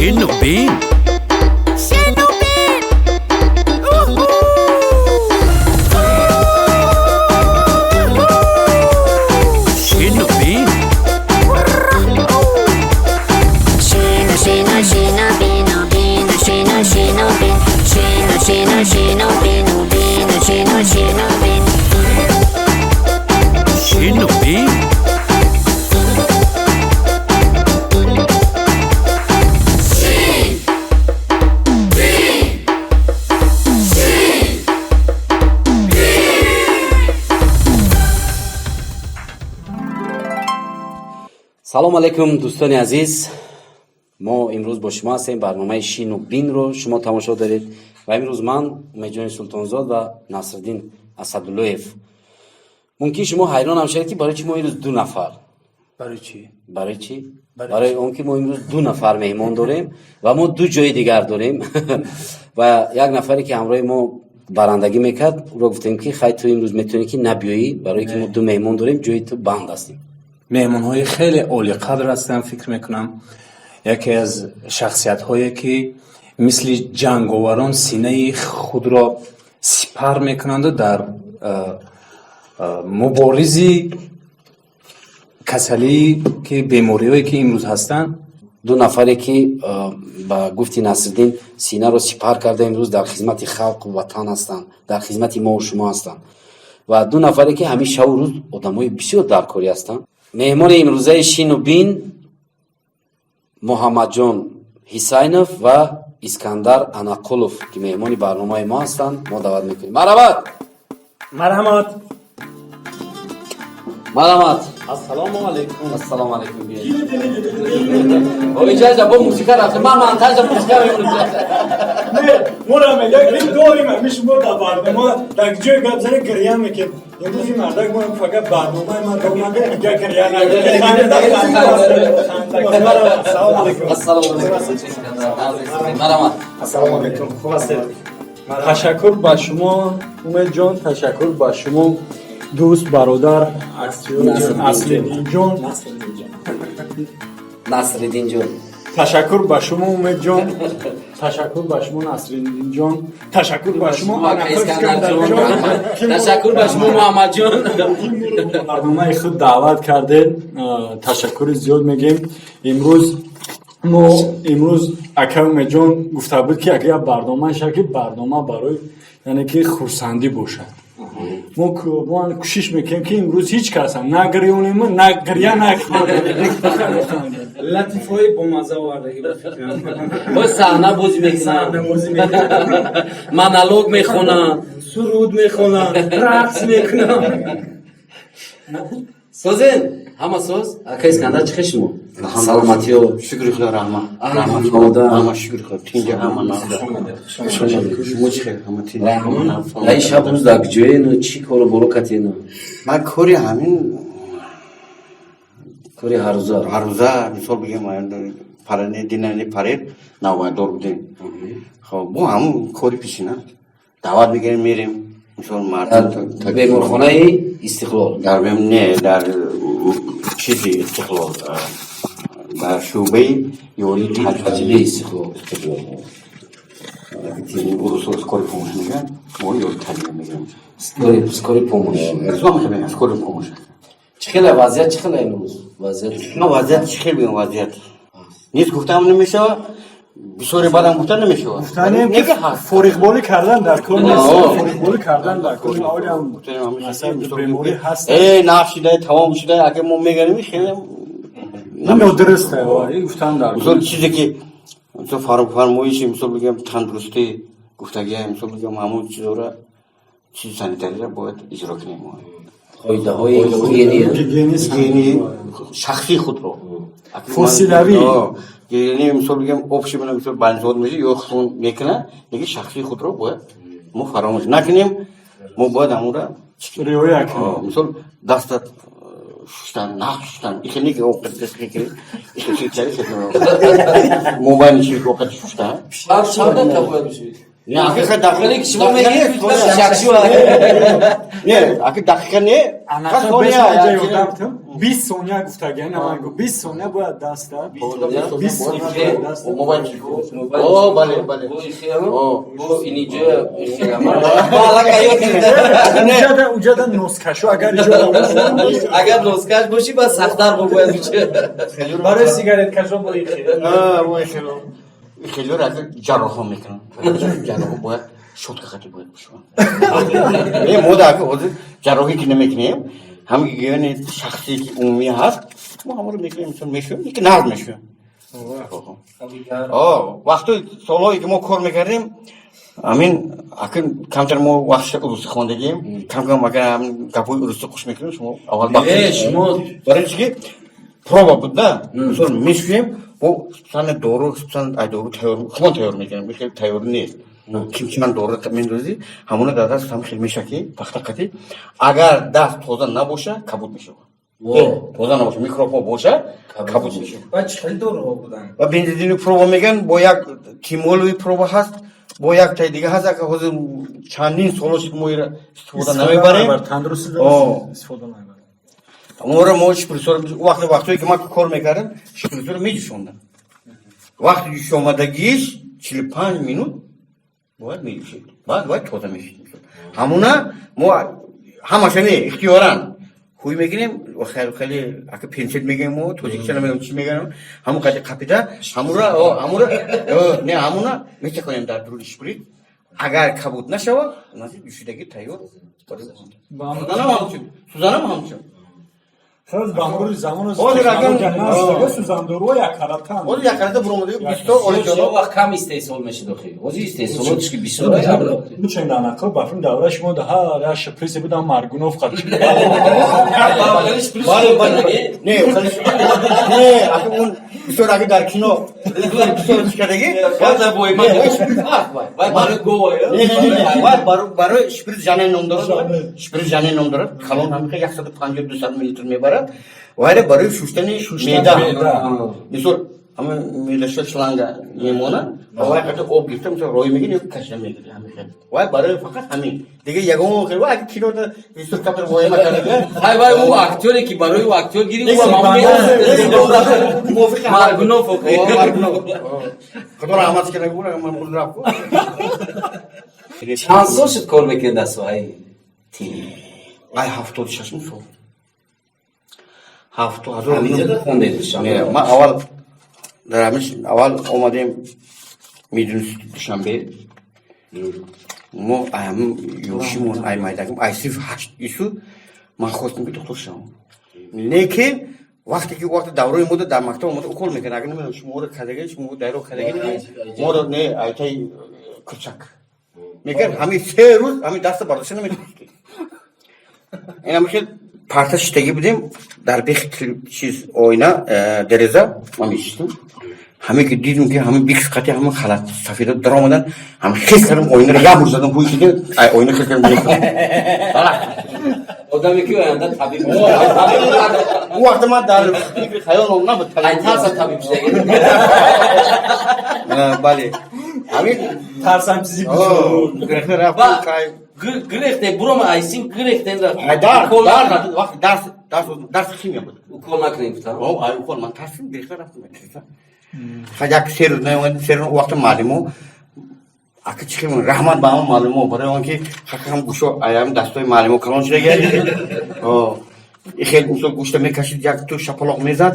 Шину бин. Шину бин. Уху! Шину бин. Шину, шину, шину, бину, бину, шину, шину, бин. Шину, шину, шину, бину, бину, шину, шину, бин. Шину бин. Салом алейкум, дӯстони азиз. Мо имрӯз бо шумо ҳастем. Барномаи Шину бинро шумо тамошо доред ва имрӯз ман, Умедҷони Султонзод ва Насриддин Асадуллоев. Мумкин шумо ҳайронам шавед, ки барои чӣ мо имрӯз ду нафар. Барои чӣ? Барои чӣ? Барои он ки мо имрӯз ду нафар меҳмон дорем ва мо ду ҷои дигар дорем ва як нафаре, ки ҳамроҳи мо барандагӣ мекард, ӯро гуфтем, ки хай, ту имрӯз метавонӣ, ки набиёӣ, барое ки мо ду меҳмон дорем, ҷои ту банд ҳастем. Меҳмонҳои хеле олиқадр ҳастанд, фикр мекунам, яке аз шахсиятҳое, ки мисли ҷанговарон синаи худро сипар мекунанду дар муборизи касалие, ки бемориҳое, ки имрӯз ҳастанд. Ду нафаре, ки ба гуфти Насриддин синаро сипар карда, имрӯз дар хизмати халқу ватан ҳастанд, дар хизмати мову шумо ҳастанд ва ду нафаре, ки ҳамин шаву рӯз одамои бисёр даркорӣ ҳастанд. Меҳмони имрӯзаи Шину бин Муҳаммадҷон Ҳисайнов ва Искандар Анақулов, ки меҳмони барномаи мо ҳастанд, мо даъват мекунем. Марҳамат! Марҳамат! Марҳамат! Ассалому алайкум! Ассалому алайкум! Иҷаза, бо мусиқа рафтем, ман монтажа мусиқа мекунам. Не, моро мегӯяд, ки дорим ҳамин шумо дар барнома дар ҷои гап зани гиря мекунед. Имрӯз ин мардак моро фақат барномаи ман омада, мега гиря. Ассалому алайкум! Ассалому алайкум, марҳамат! Ассалому алайкум, хуб ҳастед? Ташаккур ба шумо, Умедҷон, ташаккур ба шумо, дӯст, бародар Аслиддинҷон. Насриддинҷон. Ташаккур ба шумо, Умедҷон, ташаккур ба шумо, Насриддинҷон, ташаккур ба шумо, Искандарҷон, ташаккур ба шумо, Муҳаммадҷон. Барномаи худ даъват кардед, ташаккури зиёд мегӯем. Имрӯз мо, имрӯз ака Умедҷон гуфта буд, ки як барнома шавад, ки барнома барои, яъне ки хурсандӣ бошад. Мо кӯшиш мекунем, ки имрӯз ҳеҷ касам нагирёнем, на гиря накунем. Латифаҳои бомазза овардагӣ, ба фикрам. Боз саҳна бозӣ мекунам, монолог мехонам. Суруд мехонам, рақс мекунам. Созен, ҳама соз? Ака Искандар, чӣ хел шумо, саломатиё? Шукри Худо, раҳмат. Ҳама, шукри Худо, тинҷа, ҳама нағз. Шумо чӣ хел, ҳама тинҷа? Ай, шаб рӯз дар куҷоену, чӣ кору боро катену? Ман кори ҳамин. Кори ҳаррӯза. Ҳаррӯза, мисол бигем, парани динани паред навбатдор будем. Хоб, бо ҳамун кори пешина даъват мегирем, мерем, мисол, мардум. Беморхонаи Истиқлол? Дар, не, дар чизи Истиқлол, дар шӯъбаи ёрии таҷрибаи Истиқлол. Урусо скорый помощь мегӯянд, мо ёрии таҷриба мегӯем. Скорый помощь. Мегӯям, скорый помощь. Чӣ хела вазъият, чӣ хела имрӯз вазъият? Ну, вазъият чӣ хел бигӯям, вазъият нест гуфтаам намешавад, бисёре бадам гуфта намешавад. Гуфтанем, ки фориғболӣ кардан дар кор нест, фориғболӣ кардан дар кор. Олиам беморӣ ҳаст. Э, наф шуда, тамом шуда, агар мо мегарем, хеле нодуруст гуфтан дар. Мисол, чизе ки, мисол, фармоиши, мисол бигӯям, тандурустӣ гуфтагия, мисол бигӯям, ҳамон чизора, чизи санитарияро бояд иҷро кунем. Қоидаҳои гигиени. Гигиени шахсии худро. Фосилавӣ. Гигиени, мисол бигӯям, общий, мисол, больницаҳо меши ё хун мекунад, лекин шахсии худро бояд мо фаромӯш накунем, мо бояд ҳамонро риоя кунем. Мисол, дастат шуштан, нағ шуштан, ихе не ки мобайни чи оқати шуштан. Шаб шаб бояд бишӯед. Не, аки Хеле ки шумо мегӯед, шакшуа. Не, аки дақиқа не. Анақа Сония, 20 сония гуфтаги, ана ман гу 20 сония бояд даста. 20 сония бояд даста. Мобайл телефон. О, бале, бале. О. Бо иниҷо балака ёд Уҷада, уҷада носкашо агар иҷо агар носкаш бошӣ, ба сахтар бо бояд уча. Барои сигареткашо бо ихе. А, вой, хело. Хело аки ҷарроҳҳо мекунанд. Ҷарроҳҳо бояд щётка хати бояд бошанд. Не, мо да аки ҳозир ҷарроҳӣ ки намекунем, ҳам гигиенаи шахсие ки умумӣ ҳаст, мо ҳамаро мекунем, мисол мешӯем, ки нағз мешӯем. О, вақту солҳое ки мо кор мекардем, ҳамин аки камтар мо вақтша урусӣ хондагием, кам-кам агар ҳамин гапҳои урусӣ хуш мекунем, шумо аввал Э, шумо барои чи ки проба буд да, мисол мешӯем, бо специально дору, специально ай дору тайёр, худмон тайёр мекунем, хеле тайёр нест. Ким дору мендозӣ, ҳамона дар даст ҳам хел меша ки пахта қатӣ, агар даст тоза набоша, кабуд мешавад. Тоза набоша, микробҳо боша, кабуд мешавад. Ва чӣ хел доруҳо буданд? Ва бензидини проба меган, бо як тимоловый проба ҳаст, бо як тай дига ҳаст, ака ҳозир чандин соло шуд мо ира истифода намебарем. Тандурустӣ О. истифода намебарем. Моро мо шпритсоро вақте вақтое ки ман кор мекардам, шпритсоро меҷӯшондам. Вақти ҷӯшомадагиш 45 минут бояд меҷӯшид, баъд бояд тоза мешид. Ҳамуна мо ҳамаша не, ихтиёран ҳуй мегирем, хеле ака пинсет мегӯем, мо тоҷикча намедонам чӣ мегӯям, ҳамун қади қапида ҳамура ҳамура не, ҳамуна метаконем дар дуруни шприт, агар кабуд нашавад, нази ҷӯшидагӣ тайёр. Сузанам ҳамчун, сузанам ҳамчун. Хеле ба мурури замон Ҳозир агар- сӯзандоруҳо яккаратан. Ҳозир яккарата буромадаги бисто Олиҷон олиҷоно. Вақт кам истеҳсол мешид, охи. Ҳозир истеҳсолотш ки бисёр. Мучен дар нақл ба филм давра шумо да ҳар як шприсе будам Маргунов қад. Бале, бале, не, хеле не, ака он бисёр ака дар кино бисёр чикадаги. Вай барои гова. Не, не, не, вай барои шприц Жанен ном дорад, шприц Жанен ном дорад, калон ҳамиқа 150, 200 миллилитр мебарад. Вайра барои шуштани меъда, мисол ҳама меъдаша шланга мемонад ва вай қати об гирифта, мисол рой мегири ё кашида мегири, ҳамин хел. Вай барои фақат ҳамин, дига ягон хел вай ака кинода бисёр камтар воема карда. Вай вай ӯ актёре ки барои ӯ актёр гири, ӯ Мувофиқи Маргунов. Маргунов. Худо раҳмат кунад, ман рафт. Чанд сол шуд кор мекунед дар соҳаи тиб? Ай 76-ум сол. Ҳафту ҳазор. Ҳаминҷода хондед? Не, ман аввал дар ҳамин аввал омадем мединститут Душанбе. Мо ай ҳамин ёшимон, ай майдаким, ай синфи ҳашт ису ман хостем ки духтур шавам. Лекин вақте ки вақти даврои мода дар мактаб омада укол мекард, агар намедонам шуморо кадаги, шумо дайро кадаги, моро не, айтаи курчак мекард, ҳамин 3 рӯз ҳамин даста бардошта наметонистем. Ин хел парта шиштагӣ будем дар бехи чиз оина, дереза ман мешиштам. Ҳаме ки дидем ки ҳамин бикс қати ҳамин халат сафеда даромадан, ҳам хес кардам, оинаро як бор задам, ҳуй шида, ай оина хес кардам. Одаме ки оянда табиб. Он вақта ман дар фикри хаёлам набуд. Ай тарса табиб шудагӣ. Бале, ҳамин. Тарсам чизи бузург. Гирехта рафтам кай. Гирехте бурома айсим гирехтен. Ай дарс, дарс, вақти дарс, дарс, дарси химия буд. Укол накунем гуфтам. О, ай укол ман тарсим, гирехта рафтам. Хай як 3 рӯз наомадем, 3 рӯз вақти муаллимо ака чӣ хел, раҳмат ба ҳамон муаллимо, барои он ки ҳақиқам гӯшо аям дастои муаллимо калон шуда. И хел мисол гӯшта мекашид, як ту шапалоқ мезад,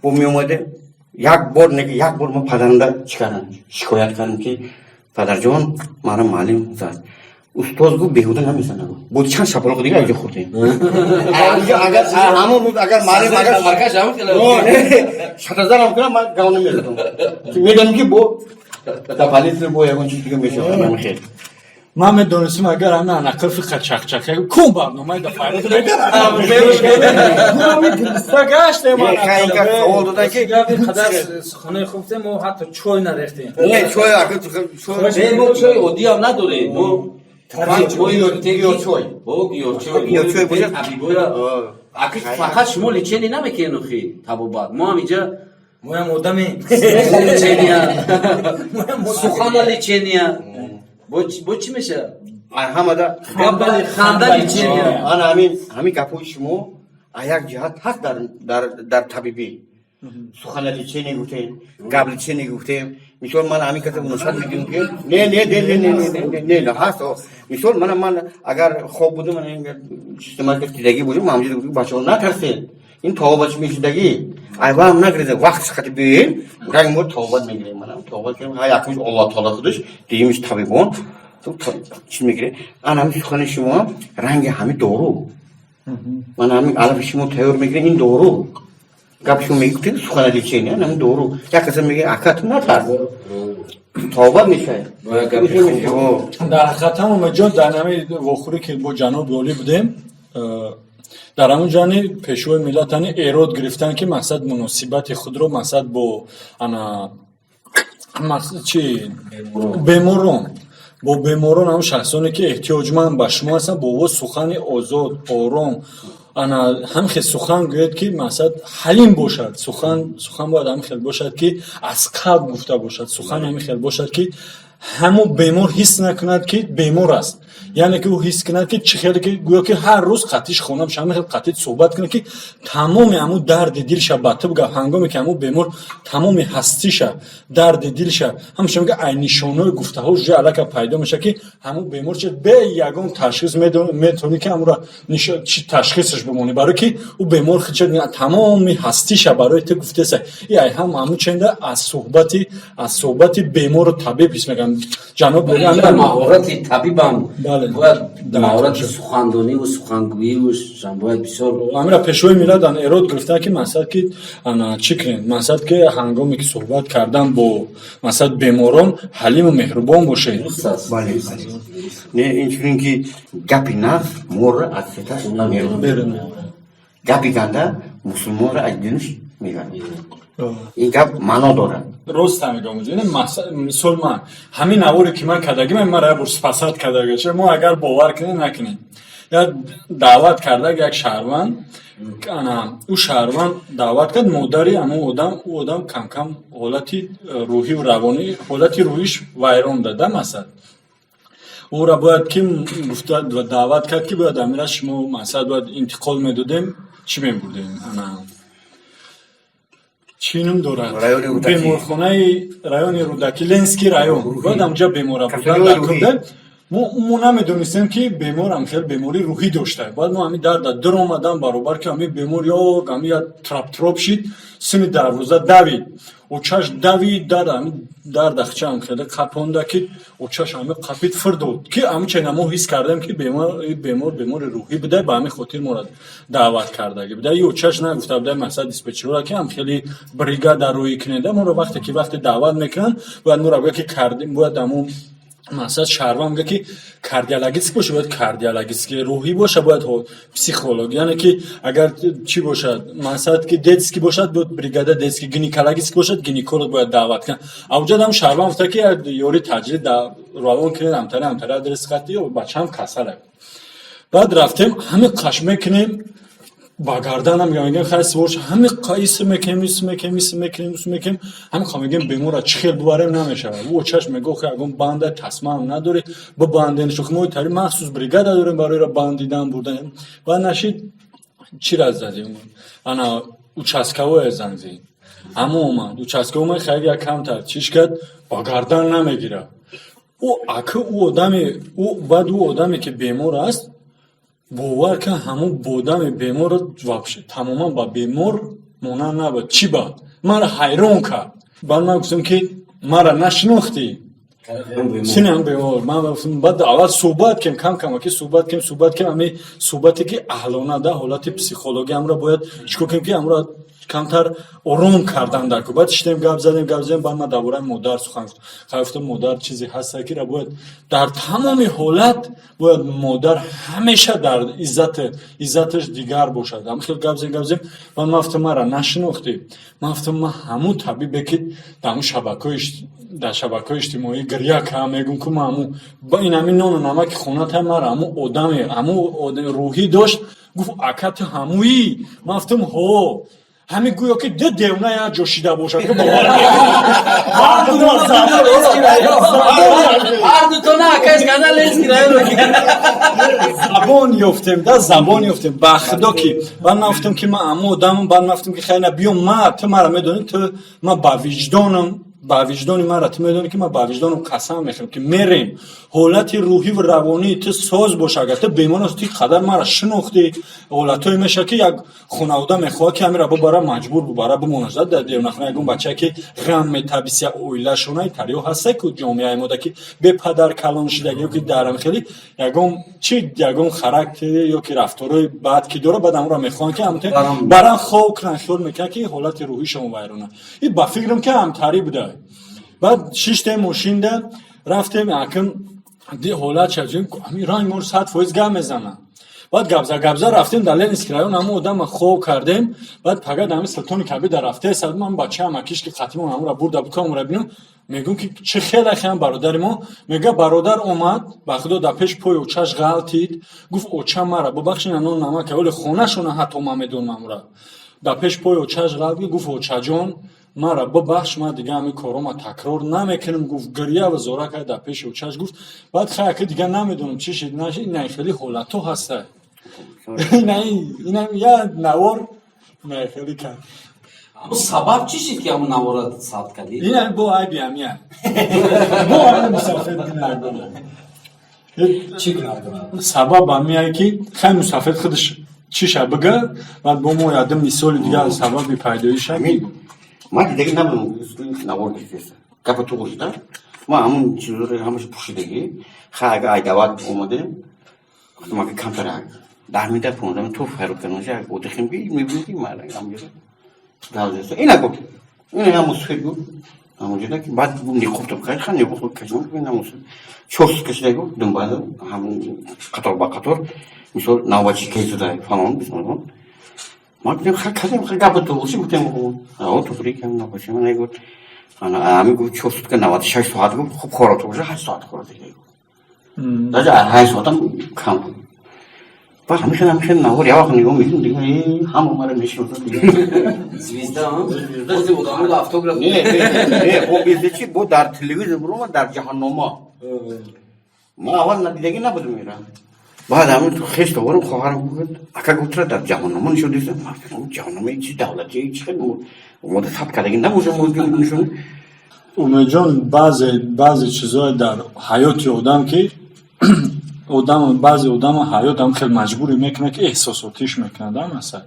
бо меомаде як бор, неки як бор ман падарамда чӣ кардам, шикоят кардам ки падарҷон, мана муаллим зад. Устоз гуфт, беҳуда намезанад, бо чанд шапалоқ дига аҷо хӯрдем. Агар ҳамон рӯз агар муаллим агар Маркаш ҳамон хел. Шатазарам кунам, ман гав намезадам, медонам ки бо да полиция, бо ягон чиз дига мешавад, ҳамин хел. Ман медонистам, агар ана нақл фиқа чақчақа кун барномаи да файда гаштем. Савол додан ки қадар суханои хуб гуфтем, мо ҳатто чой нарехтем. Не, чой ака. Не, мо чой оддиам надорем, мо Гиёҳчой. О, гиёҳчой. Гиёҳчой бошад. Табибоя аки фақат шумо лечение намекунед, охи табобат мо ҳам иҷа. Моям одаме. Лечения сухана, лечения. Бо чӣ мешавад? Ай ҳамада. Гапали хандали чи? Ана ҳамин гапҳои шумо аз як ҷиҳат ҳаст дар табибӣ. Суханалечение гуфтем, гаплечение гуфтем. Мисол, ман ҳамин каса муносибат мекунем, ки не, не, не, не, не, не, не, не, не, ҳаст. Мисол, ман агар хоб будам, ман систематика дидагӣ будем, ман ҳамҷо гуфтам: бачаҳо, натарсед, ин тобат мешудагӣ, айвам нагиреза, вақт хати биёем, ранг мо тобат мегирем. Манам тобат кардем. Ҳа, якумиш Аллоҳ таоло худаш, дуюмиш табибон чиз мегирем. Ана ҳамин сухани шумо ранги ҳамин дору. Ман ҳамин алафи шумо тайёр мекунем, ин дору. Гапи шумо мегуфтед, суханалечение, ҳамин дору. Як каса мега: ака, ту натарс, тобат мешавад. Дар ҳақиқатан, Умедҷон, дар ҳамин вохӯрӣ, ки бо ҷаноби олӣ будем, дар ҳамон ҷани пешвои миллат ани эрод гирифтанд, ки мақсад муносибати худро мақсад бо ана чи беморон, бо беморон, ҳамон шахсоне, ки эҳтиёҷманд ба шумо ҳастанд, бо во сухани озод, ором, ана ҳам хел сухан гӯед, ки мақсад ҳалим бошад. Сухан бояд ҳамин хел бошад, ки аз қалб гуфта бошад. Сухан ҳамин хел бошад, ки ҳамон бемор ҳис накунад, ки бемор аст, яъне ки ӯ ҳис кунад, ки чӣ хеле ки гӯё ки ҳар рӯз қатиш хона бошад, ҳамин хел қатит суҳбат кунад, ки тамоми ҳамун дарди дилша ба ту бигӯяд. Ҳангоме ки ҳамун бемор тамоми ҳастиша, дарди дилша ҳамаша мега, ай нишонҳои гуфтаҳо уже аллакай пайдо мешавад, ки ҳамун бемор чи бе ягон ташхис метавонӣ, ки ҳамура чи ташхисаш бимонӣ, барое ки ӯ бемор худша тамоми ҳастиша барои ту гуфтеса. И ай ҳам ҳамун ченда аз суҳбати бемору табиб ҳис мекунад. Ҷаноб Маҳорати табибам бояд, маҳорати сухандониву сухангӯиву бояд бисёр. Амира пешвои миллат эрод гирифта, ки мақсад ки ана чӣ кунем, мақсад ки ҳангоме ки суҳбат кардан бо мақсад беморон ҳалиму меҳрубон бошед. Не, инчунин ки гапи нафс морро аз сеташ меронад, гапи ганда мусулмонро аз динаш мебарад. Ин гап маъно дорад. Рост мегӯям. Мисол, ман ҳамин наворе, ки ман кардагим, ман як бор спасать кардаги. Мо агар бовар кунем, накунем, як даъват кардаг як шаҳрванд, ана ӯ шаҳрванд даъват кард модари ҳамон одам. Ӯ одам камкам ҳолати рӯҳиву равонӣ, ҳолати рӯҳиш вайрон дада. Масал, ӯра бояд ки гуфта даъват кард, ки бояд амира шумо масал бояд интиқол медодем, чӣ мебурдем, ана чӣ ном дорад, беморхонаи райони Рӯдакӣ, Ленинский район, бояд ҳамҷа бемора бурдан дар курда. Мо намедонистем, ки беморам хел бемории рӯҳӣ дошта. Баъд мо ҳамин дарда дир омадан баробар, ки ҳамин бемор ё ҳамин як траптроп шид, сими дарвоза давид, очаш давид, дар ҳамин дар дахчаам хеле қапонда, ки очаш ҳамин қапид, фир дод, ки ҳамин чена мо ҳис кардем, ки бемор бемори рӯҳӣ буда. Ба ҳамин хотир моро даъват кардаги буда. И очаш нагуфта буда мақсад диспетчерора, ки ҳам хеле бригада рӯӣ кунеда. Моро вақте ки вақте даъват мекунанд, бояд моро гӯя, ки кардем, бояд ҳамун мақсад шаҳрванд мега, ки кардиологический боша, бояд кардиологический, рӯҳӣ боша, бояд психолог, яъне ки агар чӣ бошад, мақсад ки детский бошад, бояд бригада детский, гинекологический бошад, гинеколог бояд даъват кунад. Авҷадам шаҳрванд гуфта, ки ёри таъҷилӣ равон кунед, ҳамтари ҳамтари адрес хати бачаам касала. Баъд рафтем, ҳамин қаш мекунем, ба гарданам мегӯям, хай сворш, ҳамин ис мекунем, ис мекунем, ис мекунем, ис мекунем, ҳамин қа мегӯем, бемора чӣ хел бубарем, намешавад. Ӯ очаш мегӯ, охи ягон банда тасмаам надорӣ, бибанденш. Мо тари махсус бригада дорем барои бандидан, бурдан. Баъд нашид, чира задем, ана участковое занг задем, ҳамо омад. Участковой омад, хайр, як камтар чиш кард, ба гардан намегирад. Ӯ ака, ӯ одаме, ӯ баъд ӯ одаме, ки бемор аст, бовар кун, ҳамун одами беморро вообще тамоман ба бемор монанд набуд. Чӣ ба маро ҳайрон кард. Баъд ман гуфтам, ки маро нашинохтӣ, синам бемор. Ман гуфтам, баъд аввал суҳбат кем, кам камаки суҳбат кем, суҳбат кем, ҳамин суҳбате, ки аҳлона да ҳолати психологӣ ҳамро бояд чикор кем, ки ҳамро камтар ором кардан дар кор. Баъд шидем, гап задем, гап задем. Баъд ман дар бораи модар сухан гуфтам. Хай, гуфтам, модар чизе ҳаста, ки бояд дар тамоми ҳолат бояд модар ҳамеша дар иззаташ дигар бошад. Ҳамин хел гап задем, гап задем. Баъд ман гуфтам, маро нашинохтӣ? Ман гуфтам, ман ҳамун табибе, ки дар ҳамун шабакаҳои дар шабакаҳои иҷтимоӣ гиря кардам, мегӯм, ку ман ҳамун ин ҳамин нону намаки хоната, мара ҳамун одаме, ҳамун одами рӯҳӣ дошт. Гуфт: ака, ту ҳамуӣ? Ман гуфтам, ҳо. Ҳамин гӯё ки ду девна як ҷо шида бошад, ки бовар ҳар ду Ҳар дутона ака Искандар Ленский районро. Забон ёфтем да, забон ёфтем, ба худо ки. Баъд ман гуфтам, ки ман аммо одамам. Баъд ман гуфтам, ки хайна, биё, ма ту мара медонӣ, ту ман ба виҷдонам, ба виҷдони мара ту медонӣ, ки ман ба виҷдонам қасам мехӯрам, ки мерем, ҳолати рӯҳӣ ва равонии ту соз боша. Агар ту бемор ҳастӣ, қадар мара шинохтӣ. Ҳолатҳое мешавад, ки як хонавода мехоҳад, ки ҳамира бубара, маҷбур бубара, бимонад дар девонахона. Ягон бачае, ки ғам метабисия оилашона, тариҳо ҳаста, ку ҷомеаи мода, ки бепадар калон шидаги ё ки дарам хеле ягон чи, ягон характери ё ки рафторҳои бад ки дорад, баъд амро мехоҳанд, ки ҳамте баран хоб кунанд, хиёл мекунанд, ки ҳолати рӯҳишон вайрона. И ба фикрам, ки ҳамтарӣ буда. Баъд шиштем мошинда, рафтем. Акм ди ҳолат шад, ҳамин ранг мор 100% гап мезанад. Баъд гапза гапза рафтем дар Ленинский район, ҳамон одама хоб кардем. Баъд пага дар ҳамин Султони Кабир дар рафтаи сад ман бачаам акиш, ки қатимон ҳамонро бурда буд, ки бинам. Мегӯм, ки чӣ хеле хеам бародари мо мега. Бародар омад, ба худо, дар пеш пои очаш ғалтид, гуфт: «Оча, мара бубахшед, нон намака». Оле хонашона ҳатто ман медонам. Амра дар пеш пои очаш ғалтид, гуфт: «Очаҷон, мара бубахш, ман дига ҳамин корома такрор намекунам», гуфт, гиря ва зора кард, дар пеши очаш гуфт. Баъд хай, ака, дига намедонам чӣ шид, нашид. Ина хеле ҳолатҳо ҳаста, ина я навор ина хеле кард. Аммо сабаб чӣ шид, ки ҳамон навора сабт кардӣ? Ина бо айби ҳамия, бо ҳамин мусафед гунаҳгор. Чӣ гунаҳ дорад? Сабаб ҳамияе, ки хай, мусафед худаш чиша бига, баъд бо мо ядим мисоли дига аз сабаби пайдоиша. Ҳамин ман дидаги набудам, навор гирифтеста, гапа ту гӯшда, ман ҳамун чизоро ҳамаша пӯшидагӣ. Хай, ага айдават омадем, гуфтам, ага, камтарак 10 минута, 15 минут ту файрод кардан, одихем, ки мебинем, ки ман ҳамҷода галзеста. Ина гуфт, ина ҳам мусафед гуфт ҳамонҷода, ки баъд ниқоб то хай, ха, ниқоб кашидам, ина мусафед 4 сутка шида, гуфт, думбада ҳамун қатор ба қатор, мисол, навбатчи кезуда, фалон бисмон. Ман гуфтем, ха, кадем, ха, гапа ту гӯши, гуфтем, о, туфри кам навбатчи ман гуфт, ана ҳамин гуфт, 4 сутка 96 соат гуфт, хуб хӯрок боша, 8 соат хӯрок гуфт, даже 8 соатам кам буд. Баъд ҳамин хел, ҳамин хел навор як вақт нигоҳ мекунем, дига ҳама мара мешиносад дига. Звезда, бози одаморо автограф. Не, не, не, бо безе чи, бо дар телевизор буромад, дар ҷаҳаннома. Ман аввал надидагӣ набудам ира. Баъд ҳамин хеш доворам, хоҳарам гуфт: «Ака, гуфтра, дар ҷаҳаннома нишон дистам». Ман гуфтам, ҷаҳаннома чи давлати, чи хел омода сабт кардагӣ набошам, нишон. Умедҷон, баъзе чизҳое дар ҳаёти одам, ки одам, баъзе одама ҳаёт ҳам хел маҷбурӣ мекунад, ки эҳсосотиш мекунад, а масалан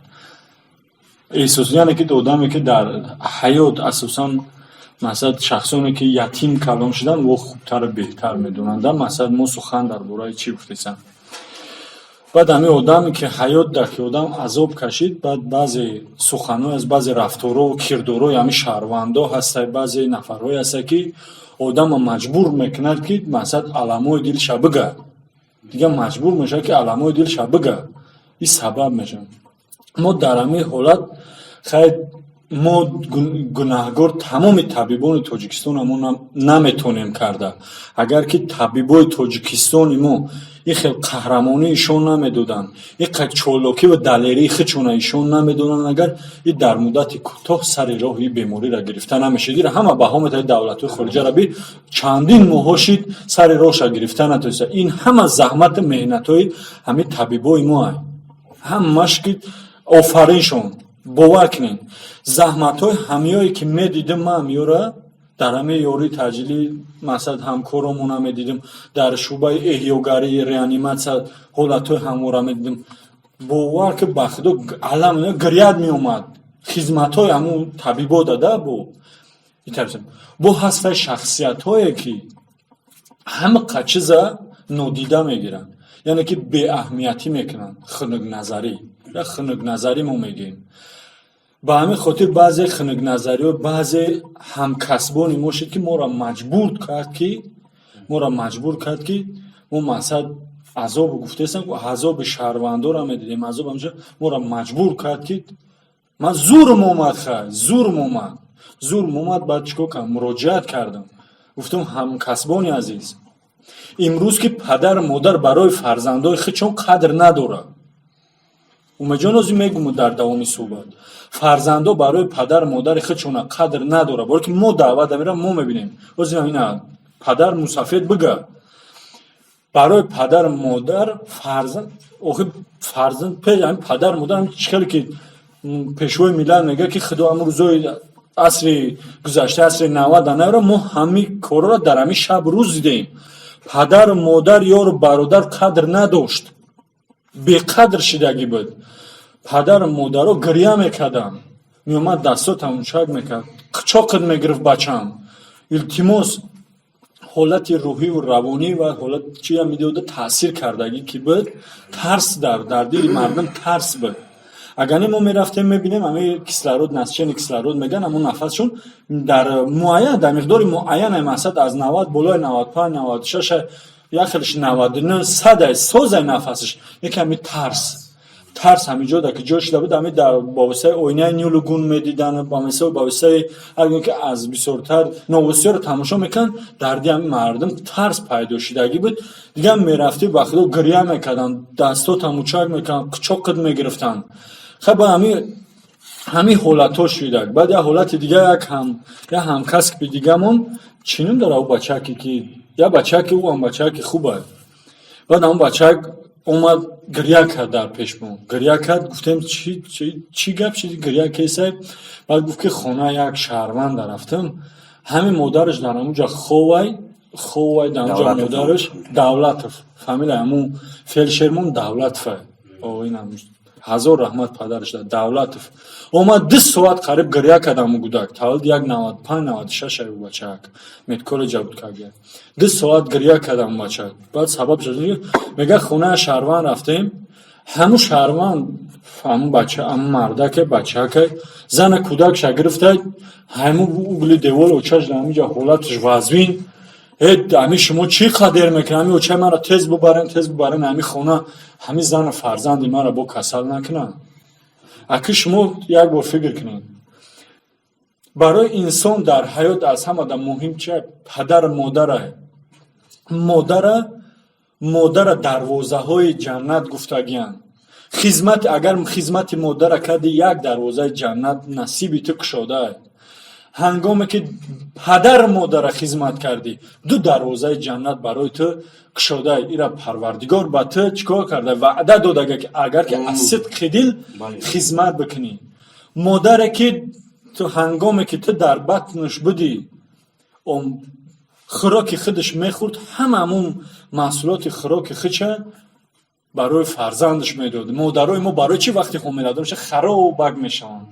эҳсос, яъне ки одаме, ки дар ҳаёт, асосан, масалан, шахсоне, ки ятим калон шуданд, во хубтару беҳтар медонанд, а масалан, мо сухан дар бораи чӣ гуфтесам. Баъд ҳамин одаме, ки ҳаёт дар ки одам азоб кашид, баъд баъзе суханҳо аз баъзе рафторҳо, кирдорҳои ҳамин шаҳрвандо ҳаста, баъзе нафарҳое ҳаста, ки одама маҷбур мекунад, ки масалан аламои дилша бига, дигар маҷбур мешавад, ки аламои дилша бига. Ин сабаб мешавад. Мо дар ҳамин ҳолат, хай, мо гунаҳгор тамоми табибони Тоҷикистона мо наметонем карда. Агар ки табибои Тоҷикистони мо ин хел қаҳрамонӣ ишон намедоданд, ин қад чолокӣ ва далерии худшона ишон намедоданд, агар ин дар муддати кӯтоҳ сари роҳи ин бемориро гирифта намешид. Ира ҳама баҳо метавонад, давлатҳои хориҷаро би, чандин моҳҳо шид, сари роҳша гирифта натониста. Ин ҳама заҳмату меҳнатҳои ҳамин табибои моа, ҳамаш ки офариншон. Бовар кунед, заҳматҳои ҳамиёе, ки медидим ман ҳамиёра дар ҳамаи ёрии таъҷилӣ, масалан, ҳамкоромона медидим дар шӯъбаи эҳёгарии реаниматсия, ҳолатҳои ҳамвора медидим. Бовар ки, ба худо, алам гирят меомад, хизматҳои ҳамун табибо дада бо бо ҳастаи шахсиятҳое, ки ҳама чиза нодида мегиранд, яъне ки беаҳамиятӣ мекунанд, хунукназарӣ, я хунукназарӣ мо мегӯем. Ба ҳамин хотир баъзе хунукназариҳо баъзе ҳамкасбони мо шуд, ки моро маҷбур кард, ки мо мақсад азоб гуфтаистам, азоби шаҳрвандоро медидем, азоб ҳамҷо моро маҷбур кард, ки ман зурм омад, хай, зурм омад, зурм омад. Баъд чикор кардам? Муроҷиат кардам, гуфтам: «Ҳамкасбони азиз, имрӯз ки падару модар барои фарзандои худшон қадр надорад, Умедҷон, озӣ мегуму дар давоми суҳбат, фарзандо барои падару модари худшона қадр надорад, боре ки мо даъват мера, мо мебинем. Ози ина падар мусафед бига, барои падару модар фарзанд, охи фарзанд пеш ҳамин падару модар, ҳамин чӣ хеле ки пешвои миллат мегӯяд, ки худо ҳамун рӯзои асри гузашта, асри 90 наёра, мо ҳамин корро дар ҳамин шаб рӯз дидем. Падару модар, ёру бародар қадр надошт, беқадр шидагӣ буд. Падару модаро гиря мекарданд, меомад, дастот мучак мекард, қучоқат мегирифт: «Бачам, илтимос». Ҳолати рӯҳиву равонӣ ва ҳолат чия медода, таъсир кардагӣ ки буд, тарс дар дили мардум тарс буд. Агар не, мо мерафтем, мебинем, ҳамин кислород, насыщенный кислород мегӯянд, ҳамун нафасшон дар муайян, дар миқдори муайяне, мақсад, аз 90 болои, 95, 96, як хелиш 99, 100 созай нафасаш. Яке ҳамин тарс ҳамин ҷода ки ҷой шуда буд, ҳамин дар ба воситаи оинаи нилугун медидан, ба воситаи ҳар гуна ки аз бисёртар новостиҳоро тамошо мекунанд, дар дили ҳамин мардум тарс пайдо шудагӣ буд. Дигар мерафтӣ, ба худо, гиря мекарданд, дастот мучак мекарданд, қучоқат мегирифтанд. Хай, ба ҳамин ҳолатҳо шудак. Баъд як ҳолати дига, як ҳамкасби дигамон, чӣ ном дора ӯ бачаке ки, як бачаке, ӯ ҳам бачаки хуб аст. Баъд ҳамон бачак омад, гиря кард дар пешмо, гиря кард. Гуфтем: «Чӣ гап шиди, гиря кесай?» Баъд гуфт, ки хона як шаҳрванда рафтам, ҳамин модараш дар ҳамунҷа ховай, ховай дар ҳамунҷа. Давлатов. Модараш Давлатов, фамилия ҳамун фельдшермон Давлатов. Инам ҳазор раҳмат падараш, Давлатов. Омад, 2 соат қариб гиря кард ҳамун гудак. Таваллуд як 95, 96 ай бачаак, медколлеҷа буд кага. 2 соат гиря кард ҳамун бачак. Баъд сабаб мега, хонаи шаҳрванд рафтем, ҳамун шаҳрванд ҳамун бача, ҳамун мардаке, бачаке, зана кӯдакша гирифта, ҳамун угли девол очаш дар ҳаминҷа ҳолаташ вазвин. Э, ҳамин шумо чӣ қадр мекунед? Ҳамин очаи маро тез бубарен, тез бубарен ҳамин хона, ҳамин зану фарзанди маро бо касал накунанд. Аки шумо як бор фикр кунед, барои инсон дар ҳаёт аз ҳамада муҳим чи? Падару модара. Модара дарвозаҳои ҷаннат гуфтагиянд. Хизмат, агар хизмати модара карди, як дарвозаи ҷаннат насиби ту кушодаа. Ҳангоме ки падару модара хизмат кардӣ, ду дарвозаи ҷаннат барои ту кушода. Ира Парвардигор ба ту чӣ кор карда, ваъда додага, ки агар ки аз сидқи дил хизмат бикунӣ. Модаре ки ту ҳангоме ки ту дар батнаш будӣ, хӯроки худаш мехӯрд, ҳама ҳамун маҳсулоти хӯроки худша барои фарзандаш медод. Модарои мо барои чӣ вақте ҳомиладор мешаванд, харобак мешаванд?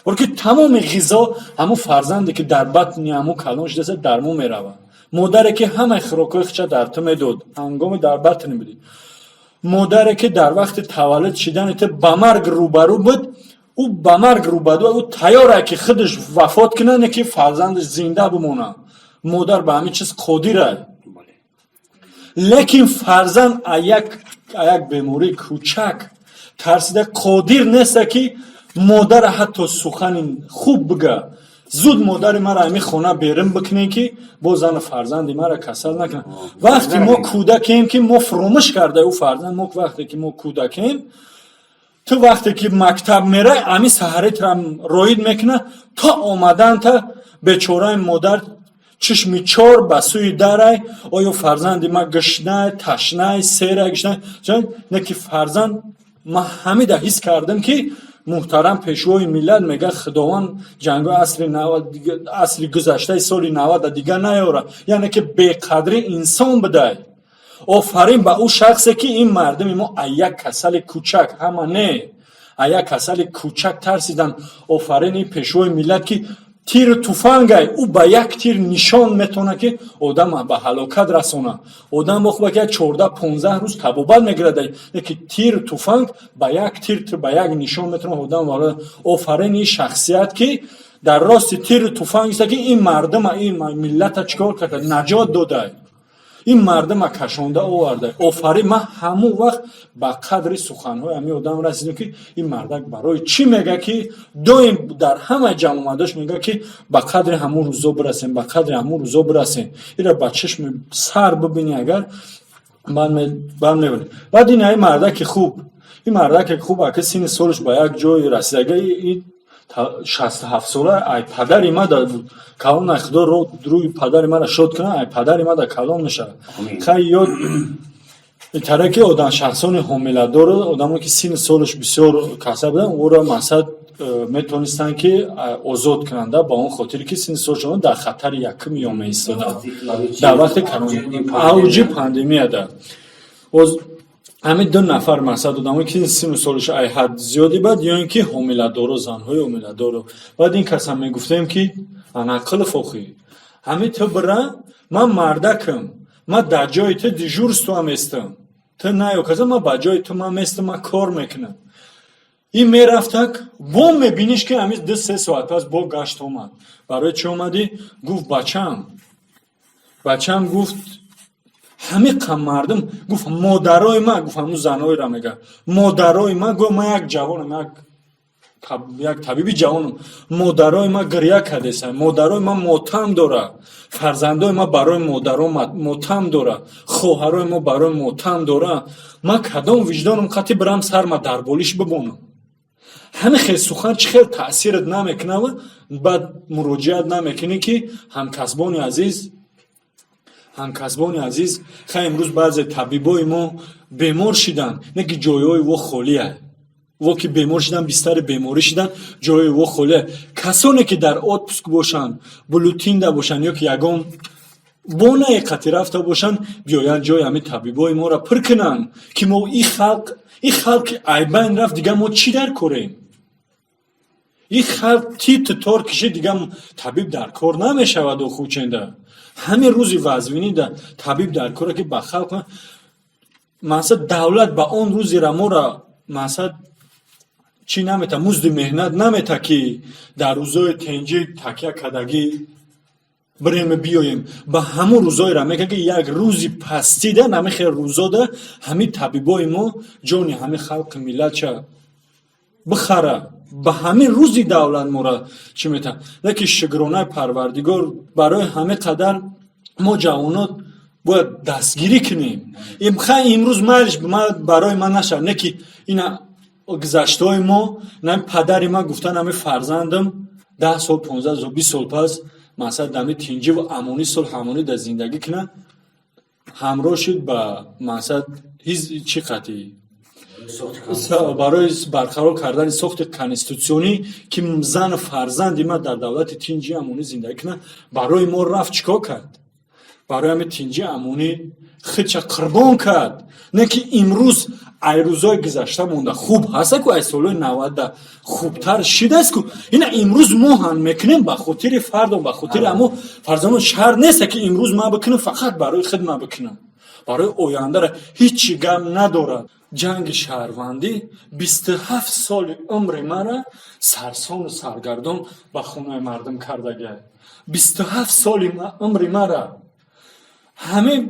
Баро ки тамоми ғизо ҳамун фарзанде ки дар батни ҳамун калон шудааст, дар мо меравад. Модаре ки ҳамаи хӯрокҳои худша дар ту медод, ҳангоми дар батни будӣ, модаре ки дар вақти таваллуд шидани ту ба марг рӯбарӯ буд, ӯ ба марг рӯбарӯ, ӯ тайёр ки худаш вафот кунад, не ки фарзандаш зинда бимонад. Модар ба ҳамин чиз қодира. Лекин фарзанд як бемории кӯчак тарсида, қодир неста ки модара ҳатто сухани хуб бига: «Зуд модари мара ҳамин хона берун бикунем, ки боз зану фарзанди мара касал накунад». Вақте мо кӯдакем, ки мо фуромӯш карда ӯ фарзанд мо, вақте ки мо кӯдакем, ту вақте ки мактаб мерай, ҳамин саҳаритра роид мекунад то омаданта. Бечораи модар чишми чор ба сӯи дарай: оё фарзанди ма гушнай, ташнай, серай, гушнай не? Ки фарзанд, ман ҳамида ҳис кардам, ки муҳтарам пешвои миллат мегӯяд, Худованд ҷангои асри асри гузаштаи соли 90-а дига наёра, яъне ки беқадри инсон будай. Офарин ба ӯ шахсе, ки ин мардуми мо а як касали кӯчак, ҳама не, а як касали кӯчак тарсидан. Офарини пешвои миллат, ки тиру туфангай, ӯ ба як тир нишон метавонад, ки одам ба ҳалокат расонад. Одам бохӯба ки як 14-15 рӯз табобат мегирад, ки тиру туфанг ба як тир, ба як нишон метавонад одам. Офарини шахсият, ки дар рости тиру туфанг иста, ки ин мардума, ин миллата чӣ кор карда, наҷот додай, ин мардума кашонда оварда. Офарин. Ман ҳамон вақт ба қадри суханҳои ҳамин одам расидам, ки ин мардак барои чӣ мега, ки доим дар ҳама ҷамъомадош мега, ки ба қадри ҳамон рӯзо бирасем, ба қадри ҳамон рӯзо бирасем. Ира ба чишми сар бибинӣ агар, баъд мебинӣ. Баъд ин ҳамин мардаки хуб. Ин мардаке хуб, ака, синни солаш ба як ҷой расидага, и 67 сола, ай падари ма да калон. Ай Худо рӯи падари мара шод кунад, ай падари ма да калон мешавад. Хай, ёд тараки одам, шахсони ҳомиладору одамо, ки синни солаш бисёр каса буданд, ӯро мақсад метавонистанд, ки озод кунанда, ба он хотире ки синни солшон дар хатари якум ё меистоданд дар вақти авҷи пандемияда. Боз ҳамин ду нафар, мақсад, одамое ки синну солаш ай ҳад зиёди, баъд ё ин ки ҳомиладоро, занҳои ҳомиладоро. Баъд ин касам мегуфтем, ки анақилов, охи, ҳамин ту бира, ман мардакам, ман дар ҷои ту дежурство местам, ту наё каза, ман ба ҷои ту ман местам, ман кор мекунам. Ин мерафтак, бо мебиниш, ки ҳамин 2-3 соат пас бо гашт омад. Барои чӣ омадӣ? Гуфт: «Бачаам, бачаам», гуфт, «ҳамиқа мардум», гуфт, «модарои ма», гуфт, ҳамун занҳоеро мега, «модарои ма», гуфт, «ман як ҷавонам, як табиби ҷавонам, модарои ма гиря кардеса, модарои ма мотам дора, фарзандои ма барои модаро мотам дора, хоҳарои мо барои мотам дора. Ман кадом виҷдоном қати бирам, сарма дар болиш бибонам?» Ҳамин хел сухан чӣ хел таъсират намекунава? Баъд муроҷиат намекунӣ, ки ҳамкасбони азиз, ҳамкасбони азиз, хай, имрӯз баъзе табибои мо бемор шиданд, не ки ҷойҳои во холия. Во ки бемор шидан, бистари беморӣ шидан, ҷойи во холия. Касоне ки дар отпуск бошанд, бюллетень да бошанд ё ки ягон бонае қати рафта бошанд, биёянд, ҷои ҳамин табибои моро пур кунанд, ки мо ин халқи айбайн рафт, дигар мо чӣ дар корем? Ин халқ титу тор кишид, дигар табиб дар кор намешавад. Охученда ҳамин рӯзи вазвинида табиб дар коре, ки ба халқ мақсад давлат ба он рӯзера мора мақсад чӣ намета, музди меҳнат намета, ки дар рӯзои тенҷӣ такя кардагӣ бирем, биёем. Ба ҳамун рӯзоеро мекунад, ки як рӯзи пастида, намихел рӯзода ҳамин табибои мо ҷони ҳамин халқи миллатча бихара. Ба ҳамин рӯзи давлат мора чӣ мета? Лекин шукронаи Парвардигор, барои ҳамин қадар мо ҷавонот бояд дастгирӣ кунем. Хай, имрӯз майлиш барои ман нашавад, не ки ина гузаштаҳои мо, нами падари ман гуфта, нами фарзандам 10 сол, 15 сол, 20 сол пас, масалан, дами тинҷиву амонӣ, сулҳ, амонӣ дар зиндагӣ кунад, ҳамроҳ шуд ба мақсад ҳиз чӣ қатъӣ барои барқарор кардани сохти конститутсионӣ, ки зану фарзанди ман дар давлати тинҷи амонӣ зиндагӣ кунад. Барои мо рафт, чӣ кор кард? Барои ҳамин тинҷи амонӣ худша қурбон кард. Не ки имрӯз ай рӯзои гузашта монда хуб ҳаста ку, ай солҳои 90-да хубтар шидааст ку. Ина имрӯз мо ҳам мекунем ба хотири фардо, ба хотири амо фарзандон. Шарт нест, ки имрӯз ман бикунам, фақат барои худ ман бикунам, барои ояндара ҳичи гап надорад. Ҷанги шаҳрвандӣ 27 соли умри мара сарсону саргардон ба хонаи мардум кардагиа. 27 соли умри мара ҳамин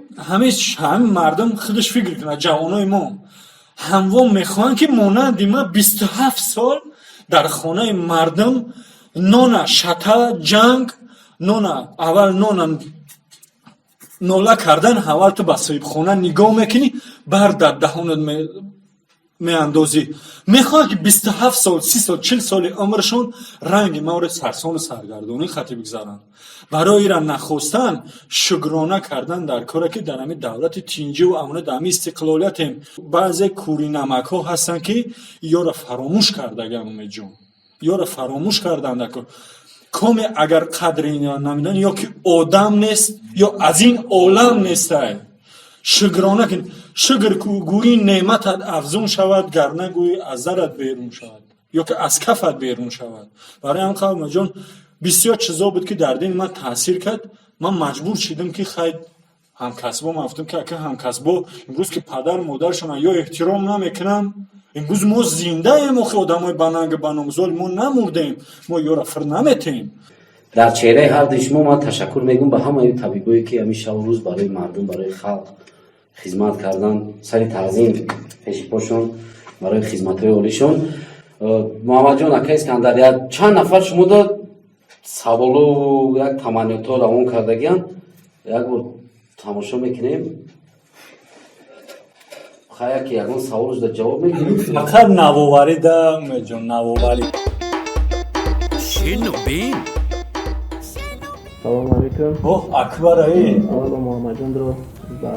мардум худаш фикр кунад. Ҷавонои мо ҳамвон мехоҳанд, ки монанди ман 27 сол дар хонаи мардум нона шата, ҷанг, нона аввал нона нола кардан, аввал ту ба соҳибхона нигоҳ мекунӣ, бар дар даҳонат меандозӣ. Мехоҳанд, ки 27 сол, 30 сол, 40 соли умрашон ранги мавре сарсону саргардонӣ хати бигзаранд. Барои ира нахостан, шукрона кардан дар коре, ки дар ҳамин давлати тинҷиву амонӣ, дар ҳамин истиқлолиятем. Баъзе кӯринамакҳо ҳастанд, ки ёро фаромӯш кардагиам, Умедҷон, ёро фаромӯш карданд. Коме агар қадри намедонӣ, ё ки одам нест, ё аз ин олам нестай. Шукрона кун, шукр гӯӣ, неъматат афзун шавад, гар нагӯӣ, аз зарат берун шавад ё ки аз кафат берун шавад. Барои ҳам қавмаҷон, бисёр чизо буд, ки дар дини ман таъсир кард. Ман маҷбур шидам, ки хай, ҳамкасбо, ман гуфтам, ки ака, ҳамкасбо имрӯз ки падару модарашона ё эҳтиром намекунанд, имрӯз мо зиндаем, охи, одамои бананги баномзоли мо намурдем, мо ёра фир наметем. Дар чеҳраи ҳарду шумо ман ташаккур мегӯм ба ҳамаи табибое, ки ҳамин шабу рӯз барои мардум, барои халқ хизмат кардан. Сари таъзим пеши пошон барои хизматҳои олишон. Муҳаммадҷон, ака Искандар, як чанд нафар шумода саволу як таманниётҳо равон кардагианд, як бор тамошо мекунем. Хая ки ягон савол шуда ҷавоб медиҳем. Фақат навоварӣ да, Умедҷон, навоварӣ. Шину бин. Салому алейкум. Оҳ, Акбар, аи. Аввало Муҳаммадҷонро ба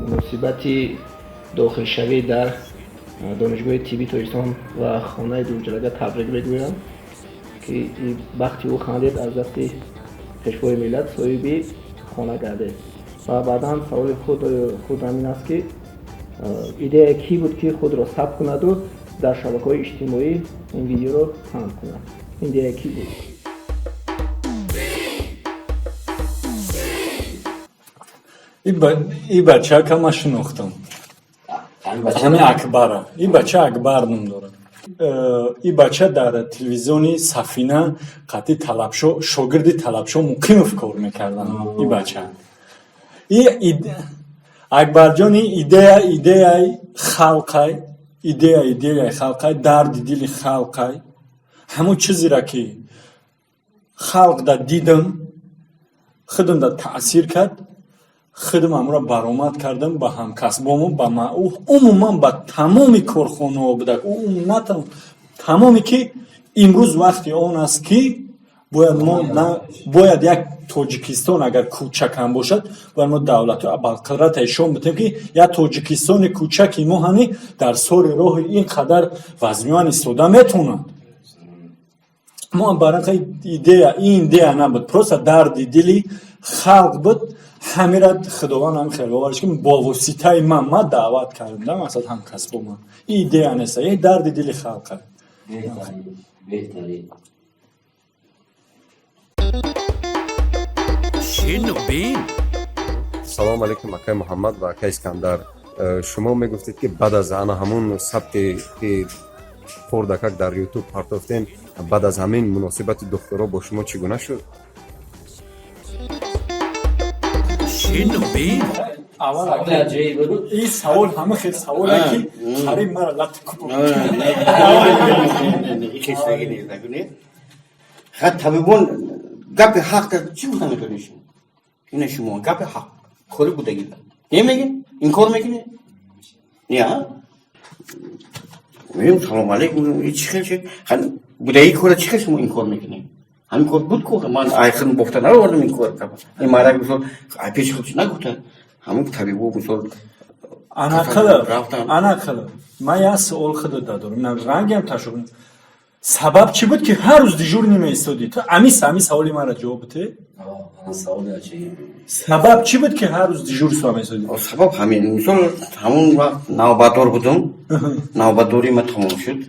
муносибати дохилшавӣ дар Донишгоҳи тибби Тоҷикистон ва хонаи дуҷарага табрик мегӯям, ки бахти ӯ хандед, аз дасти Пешвои миллат соҳиби хона гардед. Ва баъдан саволи худ ҳамин аст, ки идея кӣ буд, ки худро сабт кунаду дар шабакаҳои иҷтимоӣ ин видеоро паҳн кунад? Идея кӣ буд? И бачака ма шинохтам. Ҳамин Акбара. И бача Акбар ном дорад. И бача дар телевизиони Сафина қатъи Талабшо, шогирди Талабшо Муқимов кор мекарданд. И бача. И Акбарҷони идея идеяи халқай, идея идеяи халқай, дарди дили халқай. Ҳамон чизеро ки халқ да дидам, худам да таъсир кард, худам ҳамонро баромад кардам ба ҳамкасбому, ба умуман ба тамоми корхонаҳо будак, тамоме ки имрӯз вақти он аст, ки бояд мо бояд як Тоҷикистон, агар кӯчакам бошад, бояд мо давлату абарқудрата ишон битем, ки як Тоҷикистони кӯчаки мо ҳами дар сори роҳи ин қадар вазмиён истода метавонад. Мо барақа идея, ин идея набуд, просто дарди дили халқ буд. Ҳамира Худованд ҳам хел овард, ки бо воситаи ман даъват кардам да, мақсад, ҳамкасбо ман. Ин идея нест, ин дарди дили халқ. Беҳтарин. Шину бин. Салому алейкум, акай Муҳаммад ва акай Искандар. Шумо мегуфтед, ки баъд аз ана ҳамун сабте ки хурдакак дар Ютуб партофтем, баъд аз ҳамин муносибати духтуро бо шумо чӣ гуна шуд? Шину бин. Ин савол ҳама хел саволе, ки қариб мара лати куб. Хат табибон гапи ҳақ чӣ гуфта метавонед шумо? Ина шумо гапи ҳақ кори будагӣ немегин, инкор мекунед? Не, а мегӯям: «Салому алейкум, чӣ хел шуд будаги кора? Чӣ хел шумо инкор мекунед? Ҳамин кор буд ку, ман айхин бофта наовардам ин кор». Ин марак, мисол, ай пеши худш нагуфта, ҳамин табибо, мисол. Ана қилиб, ана қилиб ман як суол худат дорам, рангам ташуб. Сабаб чӣ буд, ки ҳар рӯз дежурный меистодӣ ту? Ами саволи маро ҷавоб бите. Сабаб чӣ буд, ки ҳар рӯз дежурство меистодӣ? Сабаб ҳамин, мисол, ҳамон вақт навбатдор будум, навбатдории ма тамом шуд.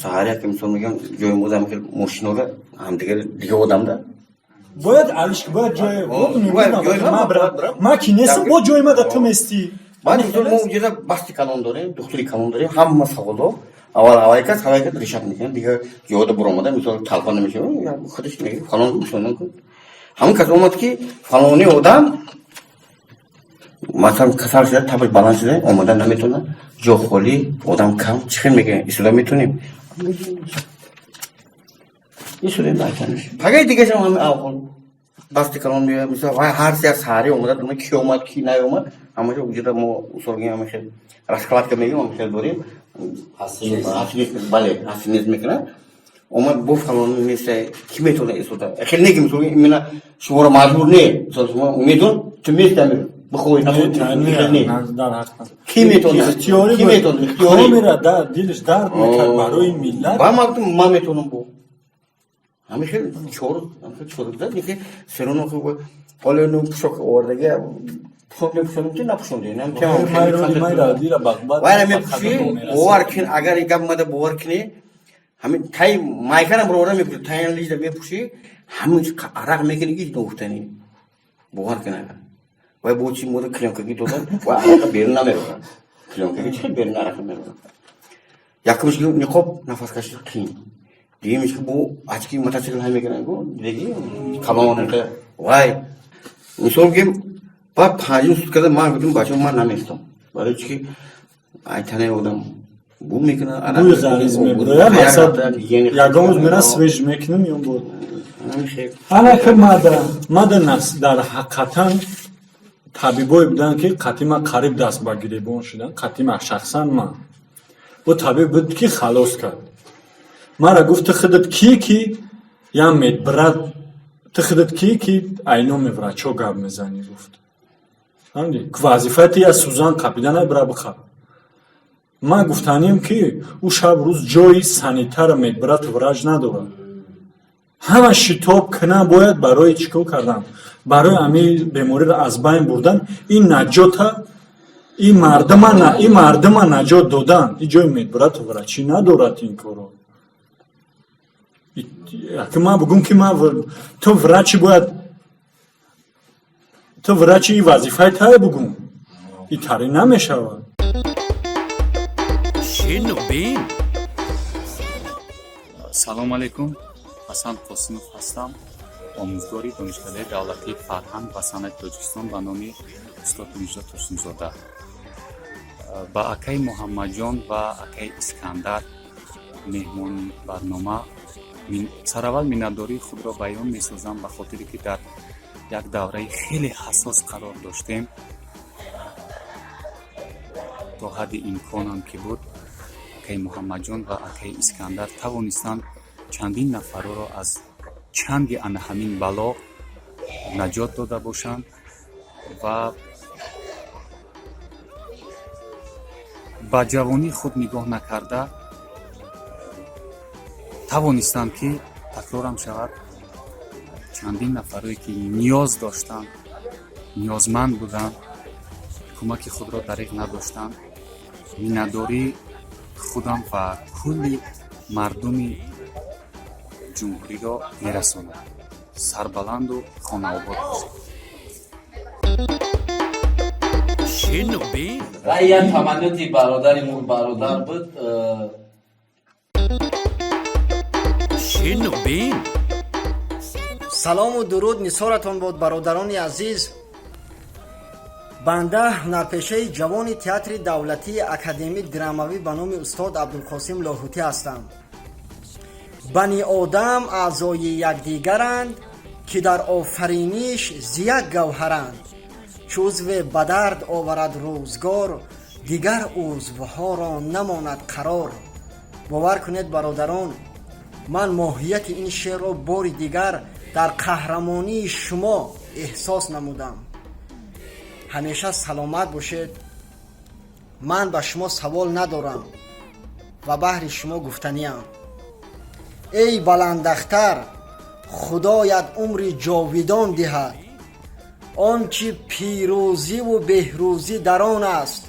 Саҳар яке, мисол, мегам, ҷои модам мошинора ҳамдигар дига одамда. Бояд алиш, бояд ҷои ма ки нестам, бо ҷои ма да ту местӣ. Баъд, мисол, мо унҷода басти калон дорем, духтури калон дорем. Ҳама саволо аввал ҳавай кас, ҳавай кас решат мекунад. Дигар ҷода буромада, мисол, талфон намешава, худаш мега: «Фалон кун, фалон кун». Ҳамон кас омад, ки фалони одам, масалан, касал шуда, табаш баланд шуда, омада наметавонад, ҷо холӣ, одам кам, чӣ хел мегӯяд, истода метавонем? Истодем. Пагаи дигашам ҳами авҳол басти калон меояд, мисол, вай ҳар се саҳари омада, ки омад, ки наомад, ҳамаҷо уҷода мо усолгим, ҳама хел раскладка мегӯем, ҳама хел дорем, бале, ҳасинез мекунад. Омад, бо фалон неста, ки метавонад истода? Хел не, ки, мисол, именно шуморо маҷбур не, мисол, шумо умедон ту места, бихоҳӣ, нахоҳӣ, ки метавонад, ки метавонад? Ихтиёрӣ дилаш дард мекард барои миллат. Ба ман гуфтам: «Ман метавонам». Бо ҳамин хел чор ки сероно ҳоло ну пӯшок овардаги, пӯшонем ки напӯшондем, вайра мепӯшӣ, бовар кин, агар гап омада, бовар кини, ҳамин тай майканам рора мепӯшӣ, таян лижда мепӯшӣ, ҳамин арақ мекунӣ, ки ногуфтанӣ, бовар кин. Агар вай бо чи мода клёнкаги додан, вай арақа берун намерорад. Клёнкаги чи берун арақа мерорад? Якумш, ниқоб нафаскашӣ қиин, дуюмиш, ки бо очки мотосикл ҳай мекунанд ку, дидаги, калон вай, мисол гем. Баъд панҷум суткада ман гуфтам: «Бачао, ман наместам», барои чи ки айтанаи одам бу мекунад. Бӯи ғализ мебурояд, мақсад, ягон рӯз мера свеж мекунам ё бо ана ки мада нас дар ҳақиқатан. Табибое буданд, ки қатъи ман қариб даст ба гиребон шуданд, қатъи ман, шахсан ман. Бо табиб буд, ки халос кард мара. Гуфт: «Ту худат кӣ, ки я медбрат, ту худат кӣ, ки айноми врачо гап мезанӣ?» Гуфт: «Фаҳмидӣ, вазифаи ту я сӯзан қапидана, бира биқап». Ман гуфтанем, ки ӯ шаб рӯз ҷои санитара, медбрату врач надорад. Ҳама шитоб кунан бояд барои чӣ кор кардан, барои ҳамин бемориро аз байн бурдан, ин наҷота, ин мардума наҷот додан. Ин ҷои медбрату врачӣ надорад ин корро. Аки ман бугум, ки ман ту врачи бояд, ту врачи, ин вазифаи тае, бугум, ин тари намешавад. Шину бин. Салом алейкум, Ҳасан Қосимов ҳастам, омӯзгори Донишкадаи давлатии фарҳанг ва санъати Тоҷикистон ба номи устод Мирзо Турсунзода. Ба акаи Муҳаммадҷон ва акаи Искандар, меҳмони барнома, сараввал миннатдории худро баён месозам, ба хотире ки дар як давраи хеле ҳассос қарор доштем. То ҳадди имконам ки буд, акаи Муҳаммадҷон ва акаи Искандар тавонистанд чандин нафарро аз чанги ана ҳамин бало наҷот дода бошанд ва ба ҷавонии худ нигоҳ накарда тавонистанд, ки такрорам шавад, чандин нафарое ки ниёз доштанд, ниёзманд буданд, кӯмаки худро дариғ надоштанд. Миннатдории худам ва кулли мардуми ҷумҳуриро мерасонам. Сарбаланду хонаобод бошед. Шину бин. Ва як таманниёти бародари мо, бародар буд. Шину бин. Салому дуруд нисоратон бод, бародарони азиз. Банда ҳунарпешаи ҷавони Театри давлатии академӣ драмавӣ ба номи устод Абдулқосим Лоҳутӣ ҳастам. Бани одам аъзои якдигаранд, ки дар офариниш зи як гавҳаранд. Чу узве ба дард оварад рӯзгор, дигар узвҳоро намонад қарор. Бовар кунед, бародарон, ман моҳияти ин шеърро бори дигар дар қаҳрамонии шумо эҳсос намудам. Ҳамеша саломат бошед. Ман ба шумо савол надорам ва баҳри шумо гуфтаниам: эй баландахтар, Худоят умри ҷовидон диҳад. Он чи пирӯзиву беҳрӯзӣ дар он аст,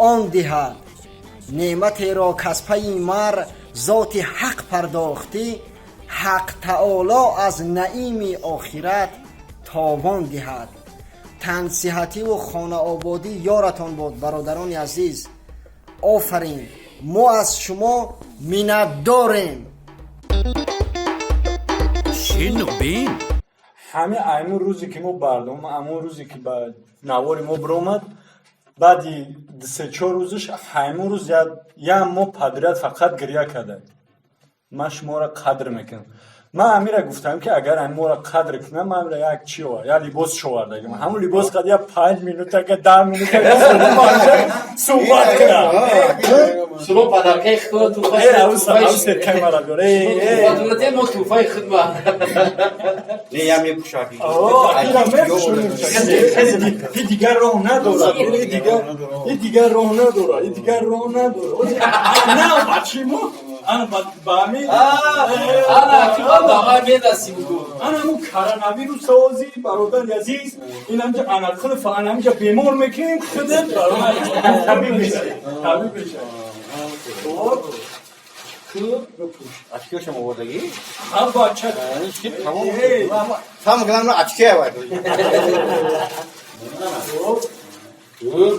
он диҳад. Неъматеро, каз пайи мар зоти ҳақ пардохтӣ, Ҳақ таоло аз наими охират товон диҳад. Тансиҳативу хонаободӣ ёратон бод, бародарони азиз. Офарин, мо аз шумо миннатдорем. Шину бин. Ҳамин аймун рӯзе ки мо барнома, ҳамон рӯзе ки ба навори мо биромад, баъди 2-се-чор рӯзаш, ҳамун рӯз як моҳ подряд фақат гиря кардам. Ман шуморо қадр мекунам. Ман амира гуфтам, ки агар амора қадр кунам, ман амира як чи овар, як либос овардагим, ҳамун либос қад як 5 минутака, 10 минутака суҳбат кунам. Шумо падаркаи худро туҳфа Серкаи мара биёр. мо туҳфаи худ ба Не, я мепӯшад. Дигар роҳ надорад, дигар роҳ надорад, дигар роҳ надорад. На, бачи мо ана ба ҳамин Ана ба медасим гу. Ана ҳамун коронавирус ози, бародари азиз, ин ҳамҷа ана қилф, ана ҳамҷа бемор мекунем, худат бародар табиб мешавӣ, табиб мешавӣ. Очкиашам овардагӣ? Ҳа, бача. Тамом. Самое главное, очки овард.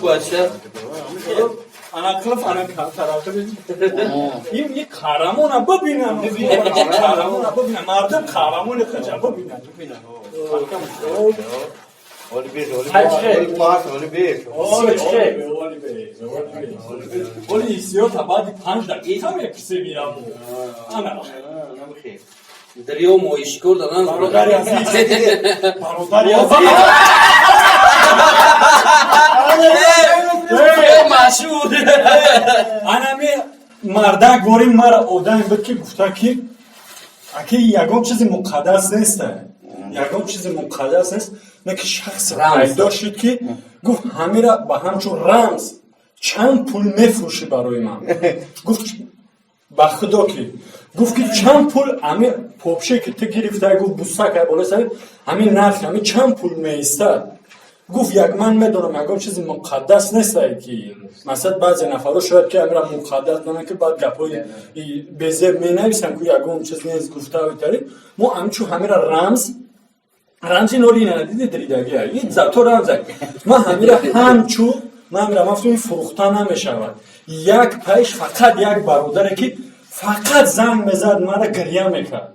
Бача. Ана қилф, ана тараф. Ин қаҳрамона бибинам, қаҳрамона бибинам, мардум қаҳрамони худша бибинам. Оли бес, оли бес, пас, оли бес. Оли бес, оли ҳиссиёта баъди 5 дақиқа мепурсем ирамо. Ана. Дарё моҳишикор дадан. Бародари азиз, бародари азиз. Машҳур. Анами мардак вори мара одаме буд, ки гуфта, ки аки ягон чизи муқаддас неста, ягон чизи муқаддас нест, не ки шахсе пайдо шуд, ки гуфт, ҳамира ба ҳамчун рамз чанд пул мефурӯшӣ барои ман? Гуфт, ба худо, ки гуфт, ки чанд пул ами попше, ки ту гирифта, гуфт, буса кар болои сари ҳамин нарх, ҳамин чанд пул меистад? Гуфт, як ман медонам, ягон чизи муқаддас нестае, ки масалан баъзе нафарҳо шояд ки амира муқаддас донанд, ки баъд гапҳои безеб менависанд, ку ягон чиз нест гуфта. Итари мо ҳамчун ҳамира рамз, рамзи ноли ина диди, дридагия ин зато рамза. Ман ҳамира ҳамчун ман ҳамира мафтум, ин фурӯхта намешавад. Як пайш фақат як бародаре, ки фақат занг мезад, мара гиря мекард,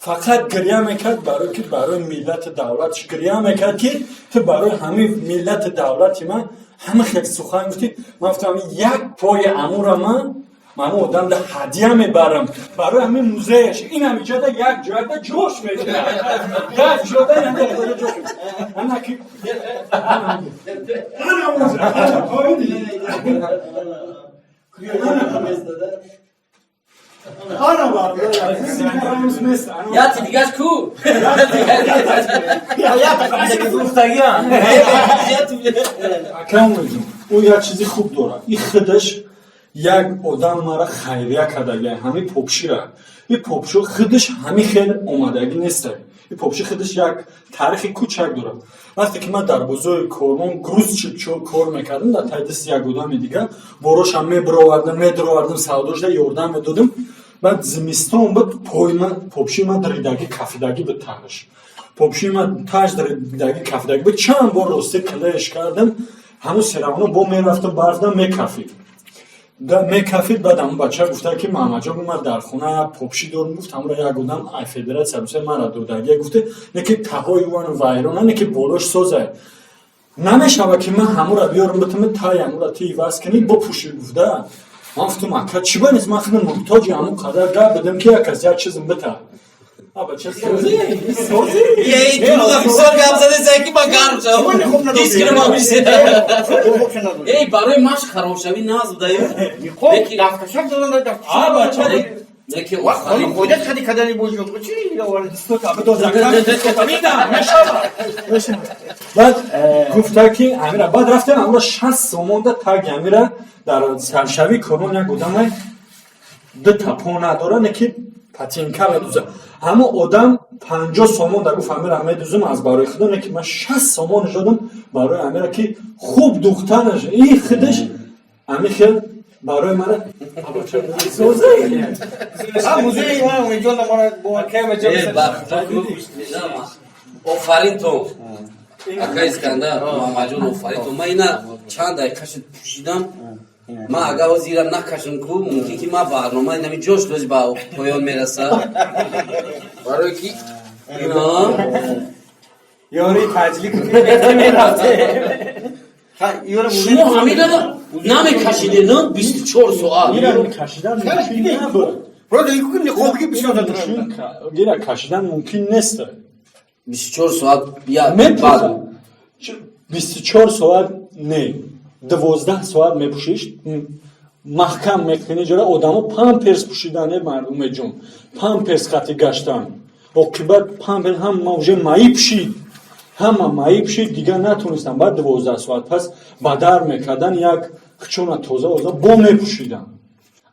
фақат гиря мекард, барои ки барои миллати давлатш гиря мекард, ки ту барои ҳамин миллати давлати ман ҳама хел сухан гуфтӣ. Ман гуфтам, як пои амура ман ману одамда ҳадя мебарам барои ҳамин музеяш. Ин ҳамиҷода як ҷояда ҷош мекунад, як ҷода ҷош. Ана ки ана ана поиди ана бародар, рамз нест. Яти дигаш ку? Гуфтагиам. Акамоҷон, ӯ як чизи хуб дорад. И худаш як одам мара хайрия кардагия ҳамин попшира. И попшо худаш ҳамин хел омадагӣ неста. И попши худаш як таърихи кӯчак дорад. Вақте ки ман дар бозори Корвон грузчик кор мекардам, дар таи дасти як одами дигар борошам мебировардам, медировардам, савдошда ёрдам медодам. Баъд зимистон буд, пои ман, попши ман дридагӣ, кафидагӣ буд, таҳаш попши ман таҳаш дридагӣ, кафидагӣ буд. Чанд бор рости клеш кардам, ҳамун серавно бо мерафтам, барфдам мекафид, мекафид. Баъд ҳамун бача гуфта, ки Маҳмаджон, ман дар хона як попши дорам, гуфт, ҳамуро як одам ай федератсия Русия мара додагия, гуфте, не ки таҳои уану вайрона, не ки болош созай намешава, ки ман ҳамура биёрам, битаме тай ҳамура ти иваз кунӣ, бопӯшӣ, гуфта. Ман гуфтам, ака, чӣ ба нест, ман худам муҳтоҷи ҳамун қадар гап бидам, ки як кас як чизм бита. Бача, созӣ, созӣ. Ей, дурӯға бисёр гап задесай, ки ман гарм шавам. Ҳис кунам ҳамиша. Эй, барои машқ харобшавӣ нағз буда ё? Дафташак додан. А, бача. Леки Худат хади кадани боши, чи? Баъд гуфта, ки амира, баъд рафтем, амра 60 сомонда таги амира дар саршавии Корвон як одаме ду тапо надора, не ки патинка медуза. Ҳамон одам 50 сомон да гуфт, амира медузам аз барои худо, не ки ман 60 сомон додам барои амира, ки хуб духтанаш. Ин худаш ами хел барои мара. Музеи ман Умедҷон мара бо Офарин то, ака Искандар, Муҳаммадҷон, офарин то. Ман ина чанд дақиқа шуд пӯшидам. Ман агар ҳозир ира накашам ку, мумкин ки ман барнома инами ҷош дози ба поён мераса, барое ки ина Ёри таҷлик мерафте. Шумо ҳамина намекашиде, на 24 соат? Ира кашидан мумкин набуд. Просто ниқобги бисёр. Ира кашидан мумкин нест. 24 соат я Мепӯшам. 24 соат не, 12 соат мепӯшиш, маҳкам мекунӣ ҷора. Одамо памперс пӯшидане, мардумеҷон, памперс хати гаштан. Оқибат памперс ҳама уже маиб шид, ҳама маиб шид, дигар натонистам. Баъд 12 соат пас бадар мекардан, як хчона тоза оза бо мепӯшидан.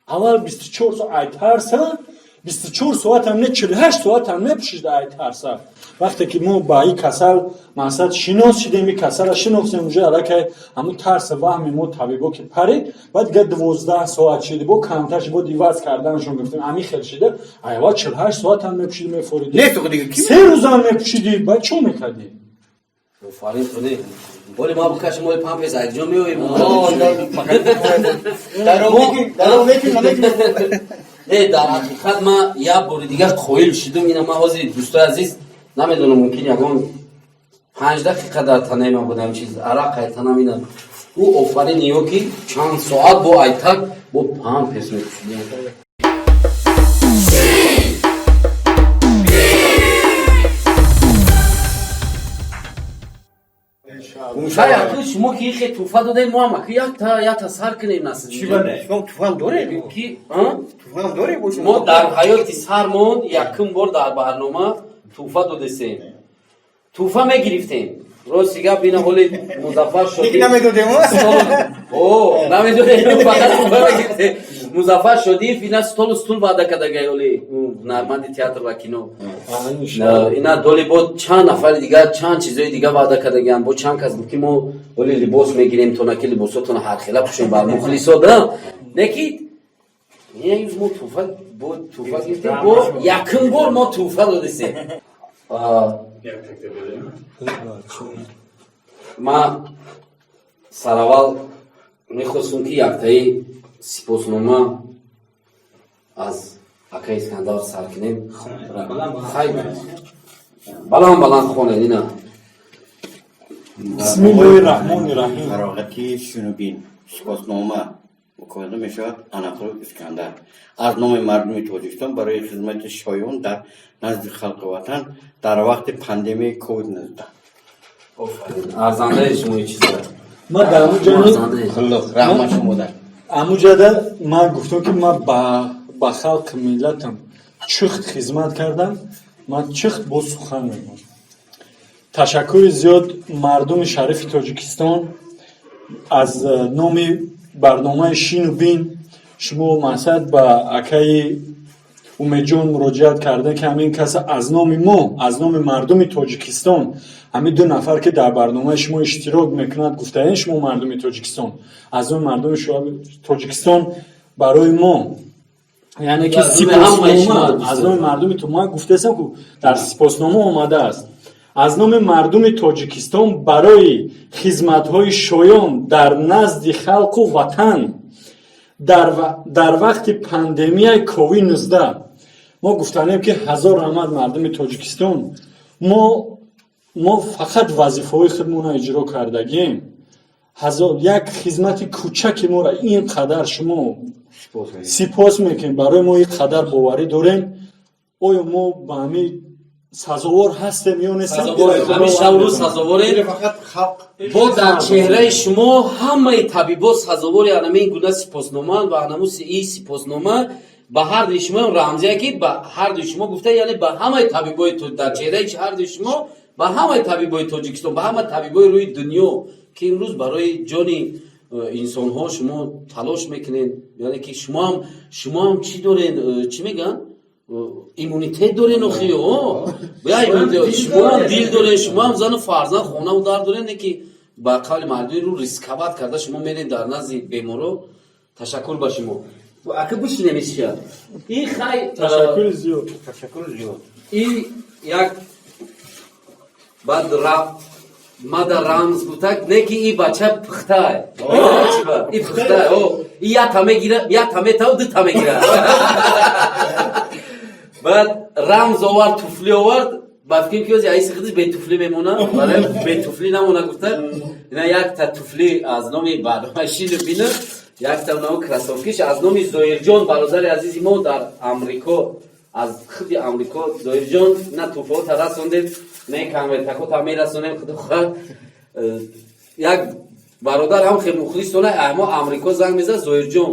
Аввал 24 соат ай тарса, 24 соатам не, 48 соатам мепӯшид ай тарса. Вақте ки мо ба ин касал мақсад шинос шидем, ин касала шинохтем, уже аллакай ҳамун тарса ваҳми мо табибо ки парид, баъд дигар 12 соат шиди, бо камтар шид, бо иваз карданашон гуфтем, ҳамин хел шида. Аввал 48 соатам мепӯшиди, мефориди. Нест дига ки. 3 рӯзам мепӯшидӣ, баъд чо мекардӣ? Офарин ту. Не, боли ма букашем, оли памперс айҷо меоем. Не, дар ҳақиқат ман як бори дигар қоил шидум. Ина ман ҳозир, дӯстои азиз, намедонам, мумкин ягон 5 дақиқа дар танаи ман будам чиз арақ айтанам. Ина ӯ офарин ё ки чанд соат бо айтак бо памперс мепӯшидем. Хай, аку шумо ки ихе туҳфа додем, мо ҳам аку якта сар кунем, Насриддин. Чӣ баде? Шумо туҳфаам доред? Ки, а? Туҳфаам доред бо шумо? Мо дар ҳаёти сармон якум бор дар барнома туҳфа додесем. Туҳфа мегирифтем. Рости гап, ина ҳоли Музаффар Шодиев. Лекин намедодем, О, намедодем, фақат туҳфа мегирифтем. Музаффар Шодиев ина столу стул ваъда кардагай, ҳоли ҳунарманди театр ва кино. Ина доли бо чанд нафари дигар чанд чизои дигар ваъда кардагиам. Бо чанд кас гуфт, ки мо ҳоли либос мегирем, то наки либосотона ҳархела пӯшем ба мухлисо да. Лекин ина мо туҳфа, бо туҳфа гирифтем, бо якум бор мо туҳфа додесем. Ман сараввал мехостум, ки яктаи сипоснома аз акаи Искандар сар кунем. Хай, баланд баланд хонед ина. Бисмиллоҳи раҳмони раҳим. Фароғати Шинубин, сипоснома мукофота мешавад Анатол Искандар аз номи мардуми Тоҷикистон барои хизмати шоён дар назди халқи ватан дар вақти пандемияи ковид-19. Арзандаи шумо чиза. Ман дар ҳамуҷа Раҳмат шумода. Ҳамуҷада ман гуфтам, ки ман ба халқи миллатам чухт хизмат кардам, ман чухт боз сухан мегӯям. Ташаккури зиёд, мардуми шарифи Тоҷикистон, аз номи барномаи Шину бин. Шумо мақсад ба акаи Умедҷон муроҷиат кардем, ки ҳамин каса аз номи мо, аз номи мардуми Тоҷикистон, ҳамин ду нафар, ки дар барномаи шумо иштирок мекунад, гуфтаем, шумо мардуми Тоҷикистон, аз номи мардуми Тоҷикистон барои мо, яъне ки сипоснома аз номи мардуми, ман гуфтаистам, ку дар сипоснома омадааст: аз номи мардуми Тоҷикистон барои хизматҳои шоён дар назди халқу ватан дар вақти пандемияи ковид-19. Мо гуфтанем, ки ҳазор раҳмат, мардуми Тоҷикистон. Мо фақат вазифаҳои худмонро иҷро кардагием. Як хизмати кӯчаки моро ин қадар шумо сипос мекунем, барои мо ин қадар боварӣ дорем. Оё мо ба ҳамин сазовор ҳастем ё нестем? Ҳамин шабрӯз сазоворем. Бо дар чеҳраи шумо ҳамаи табибо сазовори анамин гуна сипосномаанд ва анамуси и сипоснома ба ҳардуи шумо рамзия, ки ба ҳардуи шумо гуфта, яъне ба ҳамаи табибои, дар чеҳраи ҳардуи шумо ба ҳамаи табибои Тоҷикистон, ба ҳама табибои рӯи дунё, ки имрӯз барои ҷони инсонҳо шумо талош мекунед. Яъне ки шумоам чӣ доред, чӣ мегӯянд, иммунитет дорен, охи шумоам дил дорен, шумоам зану фарзанд, хонаву дар дорен, ки ба қавли мардуми рӯ рисковать карда шумо меред дар назди беморо. Ташаккур ба шумо. Ака, бишинем исша и хай. Ташаккури зиёд. Ташаккури зиёд. И як баъд мада рамз гуфтак, не ки и бача пухтай, и пухтай, и якта мегира, якта метаву дута мегира. Баъд рамз овард, туфли овард. Ба фикрам, ки ози аиси худиш бетуфлӣ мемона, барои бетуфлӣ намона гуфта, ина якта туфлӣ аз номи барномаи Шину бину, якта намо кроссовки ш аз номи Зоирҷон, бародари азизи мо дар Амрико, аз худи Амрико. Зоирҷон, на туҳфаота расондем, не конвертакота мерасонем, худо хоҳад. Як бародар ҳам хел мухлисона мо Амрико занг мезад. Зоирҷон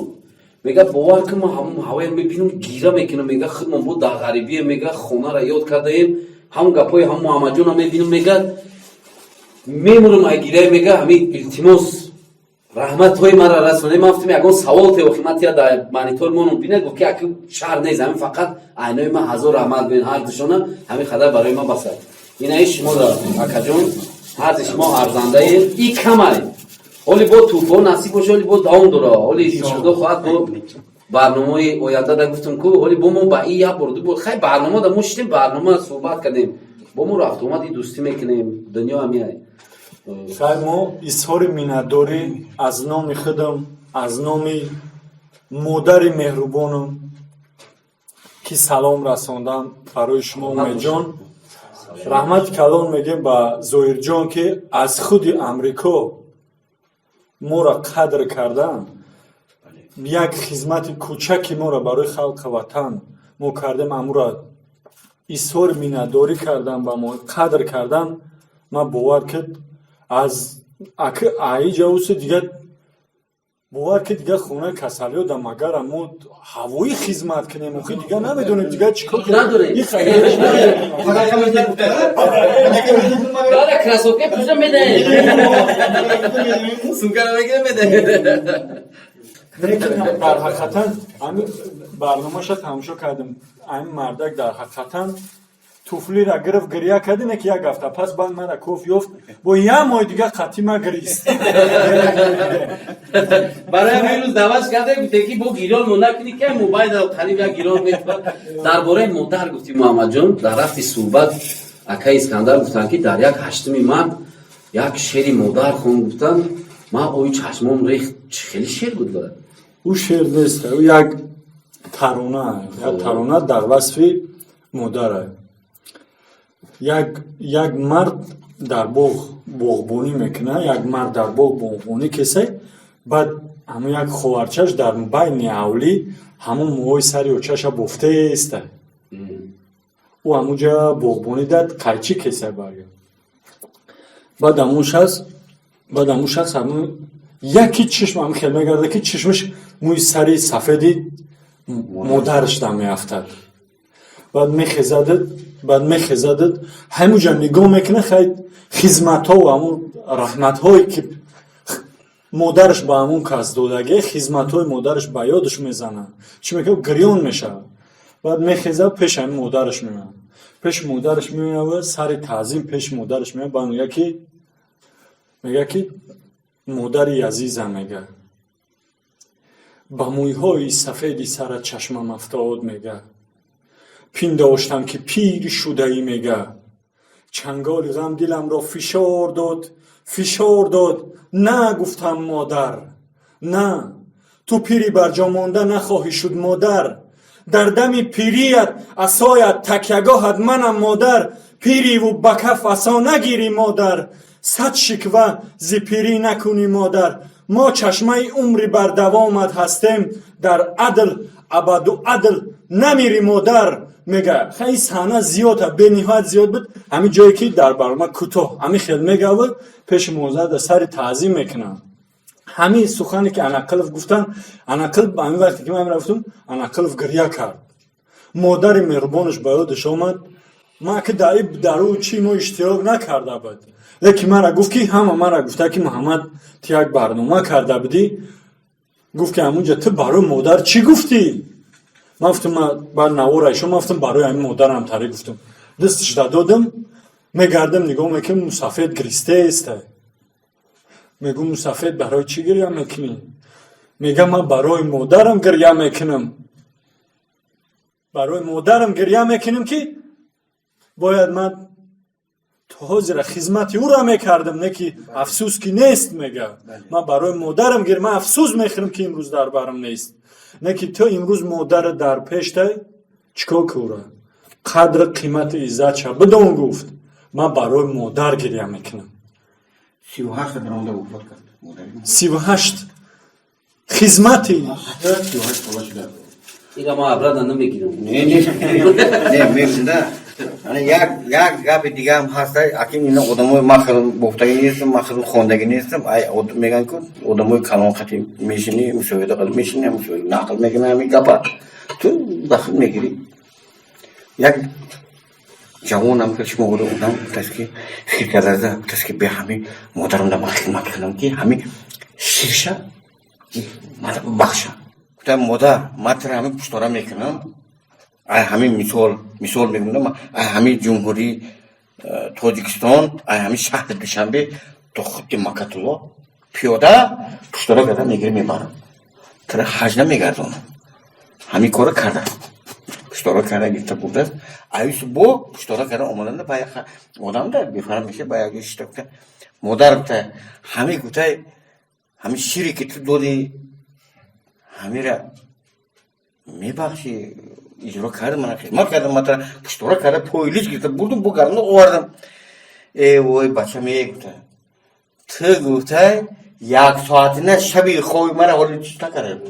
мега: «Бовар кун, ма ҳамон ҳавоя мебинам, гира мекунам». Мега: «Худмон бо дар ғарибие», мега, «хонара ёд кардаем, ҳамон гапҳои ҳамон Муҳаммадҷонам мебинам», мега, «мемурам ай гирая». Мега: «Ҳамин, илтимос, раҳматҳои мара расоне». Ман гуфтам: «Ягон савол те, охи ман тия дар монитор монум бинад». Гуфт, ки аки шаҳр нест, ҳамин фақат айнои ман ҳазор раҳмат гӯен ҳар душона, ҳамин қадар барои ман басад. Инаи шумо да, акаҷон, ҳарди шумо арзандаед. И камай, ҳоли бо тӯҳфаҳо насиб боша, ҳоли бо давом дора, ҳоли худо хоҳад, бо барномаи оянда да гуфтум ку, ҳоли бо мо ба и як бор, ду бор хай барнома да мо шитем, барнома суҳбат кардем, бо мо рафтуомади дӯстӣ мекунем, дунё ҳамияй. Хай, мо изҳори миннатдорӣ аз номи худам, аз номи модари меҳрубонам, ки салом расондам барои шумо, Умедҷон. Раҳмати калон мегӯем ба Зоҳирҷон, ки аз худи Амрико моро қадр кардан, як хизмати кӯчаки моро барои халқи ватан мо кардем, амура изҳори миннатдорӣ кардан, ба мо қадр кардан. Ман бовар кард. Аз аиҷа уси дига бовар ки дига хонаи касалиё да магар мо ҳавоӣ хизмат кунем, охи дига намедонем дига чӣ кор. Надорем. Кроссовка пуша медаем, сумкаро мегирем, медаем. Лекин дар ҳақиқатан ҳамин барномаша тамошо кардем, ҳамин мардак дар ҳақиқатан туфлира гирифт, гиря карди, не ки як ҳафта пас баъд мара коф ёфт, бо як моҳи дига қатъи ма гирист. Барои ҳамин рӯз даъват кардем, гуфте ки бо гирён мо накунӣ, ки мобайда қариб як гирён метавад. Дар бораи модар гуфти, Муҳаммадҷон, дар рафти суҳбат акаи Искандар гуфтанд, ки дар як 8-уми март як шеъри модар хон гуфтанд, ман ои чашмом рехт. Чӣ хеле шеър буд ба? Ӯ шеър нест, ӯ як тарона, як тарона дар васфи модаре. Як мард дар боғ боғбонӣ мекунад, як мард дар боғ боғбонӣ кесе, баъд ҳамун як ховарчаш дар байни ҳавлӣ ҳамун мӯҳои сари очаша бофтеста. Ӯ ҳамунҷа боғбонӣ дад, қайчӣ кеса барга. Баъд ҳамун шахс ҳамун яки чишм ҳам хел мегарда, ки чишмаш мӯи сари сафеди модараш да меафтад. Баъд мехезадад, ҳамунҷа нигоҳ мекунад, хай, хизматҳо, ҳамун раҳматҳое ки модараш ба ҳамун кас додагӣ, хизматҳои модараш ба ёдаш мезанад, чӣ мекунад, гирён мешавад. Баъд мехезад, пеш ҳамин модараш меояд, пеши модараш меояд, сари таъзим пеши модараш меояд. Баъд мега ки модари азизам, мега, ба мӯйҳои сафеди сарат чашмам афтод, мега, пиндоштам ки пир шудаӣ, мега, чанголи ғам диламро фишор дод, фишор дод. На, гуфтам, модар, на, ту пири барҷо монда нахоҳӣ шуд, модар. Дар дами пирият асоят, такягоҳат манам, модар. Пириву ба каф асо нагирӣ, модар, сад шиква зи пирӣ накунӣ, модар. Мо чашмаи умри бардавомат ҳастем, дар адл абаду адл намирӣ, модар, мега. Хай, саҳна зиёд, бениҳоят зиёд буд. Ҳамин ҷое ки дар барнома кӯтоҳ ҳамин хел мегавад, пеши модар сари таъзим мекунанд. Ҳамин сухане ки Анақилов гуфтанд, Анақилов ҳамин вақте ки ман рафтум, Анақилов гиря кард, модари меҳрубонаш ба ёдаш омад. Ман ки дар ӯ чӣ мо иштирок накарда буд, лекин мара гуфт ки ҳама мара гуфта ки Муҳаммад, ту як барнома карда будӣ, гуфт ки ҳамунҷа ту барои модар чӣ гуфтӣ? Ман гуфтам, баъд навора ишо, ман гуфтам, барои ҳамин модарам тари гуфтам, дасташда додам. Мегардам, нигоҳ мекунам, мусафед гиристееста. Мегӯм, мусафед, барои чӣ гиря мекунӣ? Мега, ман барои модарам гиря мекунам, барои модарам гиря мекунам, ки бояд ман то ҳозира хизмати ӯро мекардам, не ки афсӯс ки нест. Мега, ман барои модарам гир, ман афсӯс мехӯрам, ки имрӯз дар барам нест, не ки ту имрӯз модара дар пештай, чӣ кор кура, қадри қимати иззатша бидон. Гуфт, ман барои модар гиря мекунам. 38 даромада вафот кард модари. 38 хизмати. 38 сола шуда. Ира ман обратно намегирам. Не, не, не, мегӯнда. Ана як гапи дигаам ҳаст, акин ина одамои ман хеле бофтагӣ нестам, ман хеле хондагӣ нестам. Ай мегӯянд ку одамои калон қати мешинӣ, мушоҳида қати мешинӣ, мушоҳида нақл мекунӣ, ҳамин гапа ту дахл мегирӣ. Як ҷавонам ки шумо буда одам гуфтааст ки фикр карда гуфтааст ки бе ҳамин модарам да ман хидмат кунам, ки ҳамин ширша мана бахшам. Гуфтам, модар, ман тура ҳамин пуштора мекунам, ай ҳамин мисол мегӯям, ай ҳамин ҷумҳурии Тоҷикистон, ай ҳамин шаҳри Душанбе то худи Макатулло пиёда пуштора карда мегирем, мебарам, тура ҳаҷ намегардонам. Ҳамин корро карда, пуштора карда гирифта бурдааст. Аюсу бо пуштора карда омаданда ба як одамда бефарам меша, ба як шита гуфта, модар, гуфта, ҳамин, гуфта, ҳамин шире ки ту додӣ, ҳамира мебахшӣ, иҷро кардам, мана хидмат кардам, ман тура пуштора карда пойлич гирифта бурдум, бо гардона овардам. Э вой, бача, мегуфта, ту, гуфта, як соатина шаби хоби мара ҳоли чиз накарда.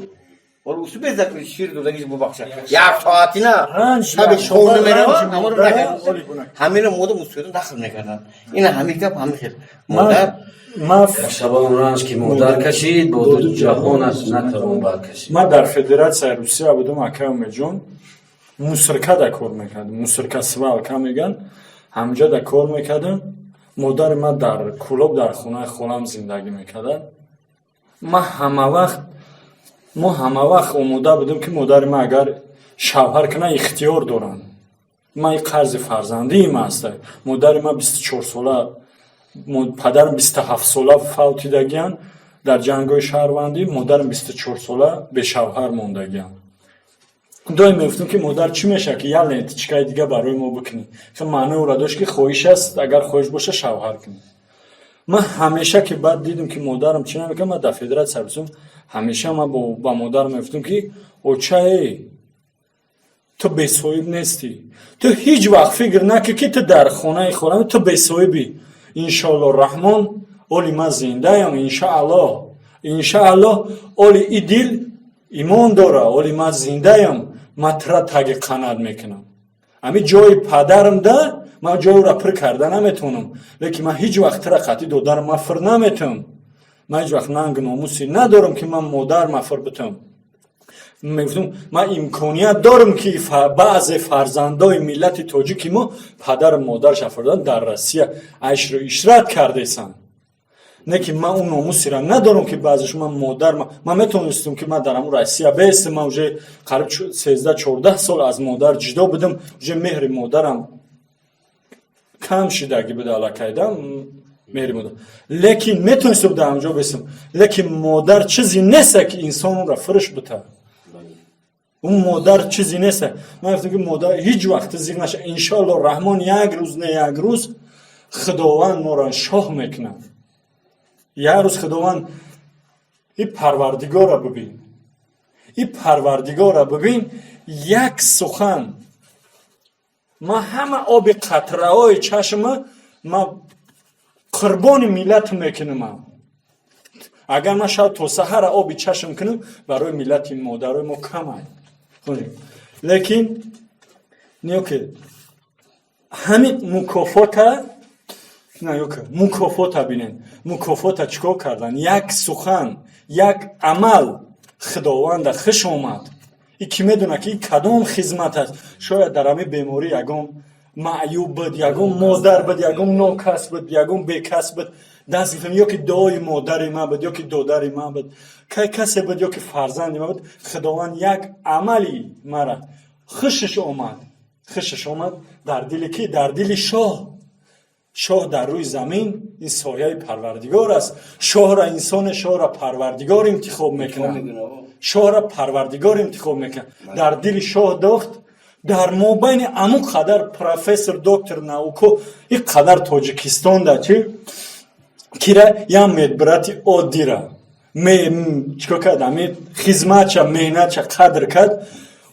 Ҳоло усу безакунӣ шир додагиш бубахша. Як соатина Ранҷ, шаби як шов шоба намерава, ранҷи ҳамаро модар накард. оли гуна. Ҳамина мода мусоида дахл мекарданд. Ина ҳамин гап ҳамин хел. Модар Ман Шабон ранҷ ки модар кашид, бо ду ҷаҳонаш натавон баркашид. Ман дар Федератсияи Русия будам, ака Умедҷон, мусорка да кор мекардам, мусорка, свалка меган, ҳамҷа да кор мекардам. Модари ман дар Кулоб, дар хонаи холам зиндагӣ мекардад. Ман ҳамавақт, мо ҳамавақт омода будем, ки модари ман агар шавҳар кунад, ихтиёр доранд. Ман ин қарзи фарзандиим аст. Модари ман 24 сола, падарам 27 сола фавтидагиянд дар ҷангҳои шаҳрвандӣ, модарам 24 сола бешавҳар мондагиянд. Доим мегуфтем, ки модар, чӣ мешавад, ки як ленточка и дига барои мо бикунӣ? Хел маънои ӯро дошт, ки хоҳиш аст, агар хоҳиш боша, шавҳар кунӣ. Ман ҳамеша ки баъд дидем, ки модарам чӣ намекард, ман дар Федератсия бисом, ҳамеша ман ба модарам мегуфтам, ки очае, ту бесоҳиб нестӣ, ту ҳеҷ вақт фикр накӣ, ки ту дар хонаи холам ту бесоҳибӣ. Иншоалло раҳмон, оли ман зиндаям, иншааллоҳ, иншааллоҳ, оли и дил имон дора, оли ман зиндаям, ман тура таги қанат мекунам. Ҳамин ҷои падарам да ман ҷои ӯра пур карда наметавонам, лекин ман ҳеҷ вақт тура қатъи додарам ман фир наметавам. Ман ҳеҷ вақт нангу номусе надорам, ки ман модар ма фир битам. Мегуфтам, ман имконият дорам, ки баъзе фарзандои миллати тоҷики мо падару модараша фурдан, дар Россия айшру ишрат кардесанд, не ки ман он номусеро надорам, ки баъзеш ман модар ман метавонистам, ки ман дар ҳамун Россия бестам. Ман уже қариб 13-14 сол аз модар ҷудо будам, уже меҳри модарам кам шидагӣ буда аллакайда меҳри модар, лекин метавонистам дар ҳамҷо бестам. Лекин модар чизе неста, ки инсон онро фурӯш бита. Он модар чизе неста. Ман гуфтам, ки модар, ҳеҷ вақт зиқ наша, иншоалло раҳмон, як рӯз не як рӯз Худованд моро шоҳ мекунад. Як рӯз Худованд и Парвардигора бибин, и Парвардигора бибин. Як сухан, ман ҳама оби қатраҳои чашма ман қурбони миллат мекунам. Агар ман шаб то саҳара оби чашм кунам, барои миллати модарои мо камай. Лекин ниёки ҳамин мукофота, мукофота бинен, мукофота чӣ кор кардан? Як сухан, як амал Худованда хуш омад. И ки медонад, ки кадом хизмат аст? Шояд дар ҳамин беморӣ ягон маъюб буд, ягон модар буд, ягон нокас буд, ягон бекас буд, даст гирифтам, ё ки дуои модари ман буд, ё ки додари ман буд, кай касе буд, ё ки фарзанди ман буд. Худованд як амали мара хушаш омад, хушаш омад. Дар дили ки? Дар дили шоҳ. Шоҳ дар рӯи замин ин сояи Парвардигор аст. Шоҳра инсоне, шоҳра Парвардигор интихоб мекунад, шоҳра Парвардигор интихоб мекунад. Дар дили шоҳ дохт. Дар мобайни аму қадар профессор, доктор науко, ин қадар Тоҷикистонда чи кира як медбрат и оддира чикор кард? Ами хизматша, меҳнатша қадр кард,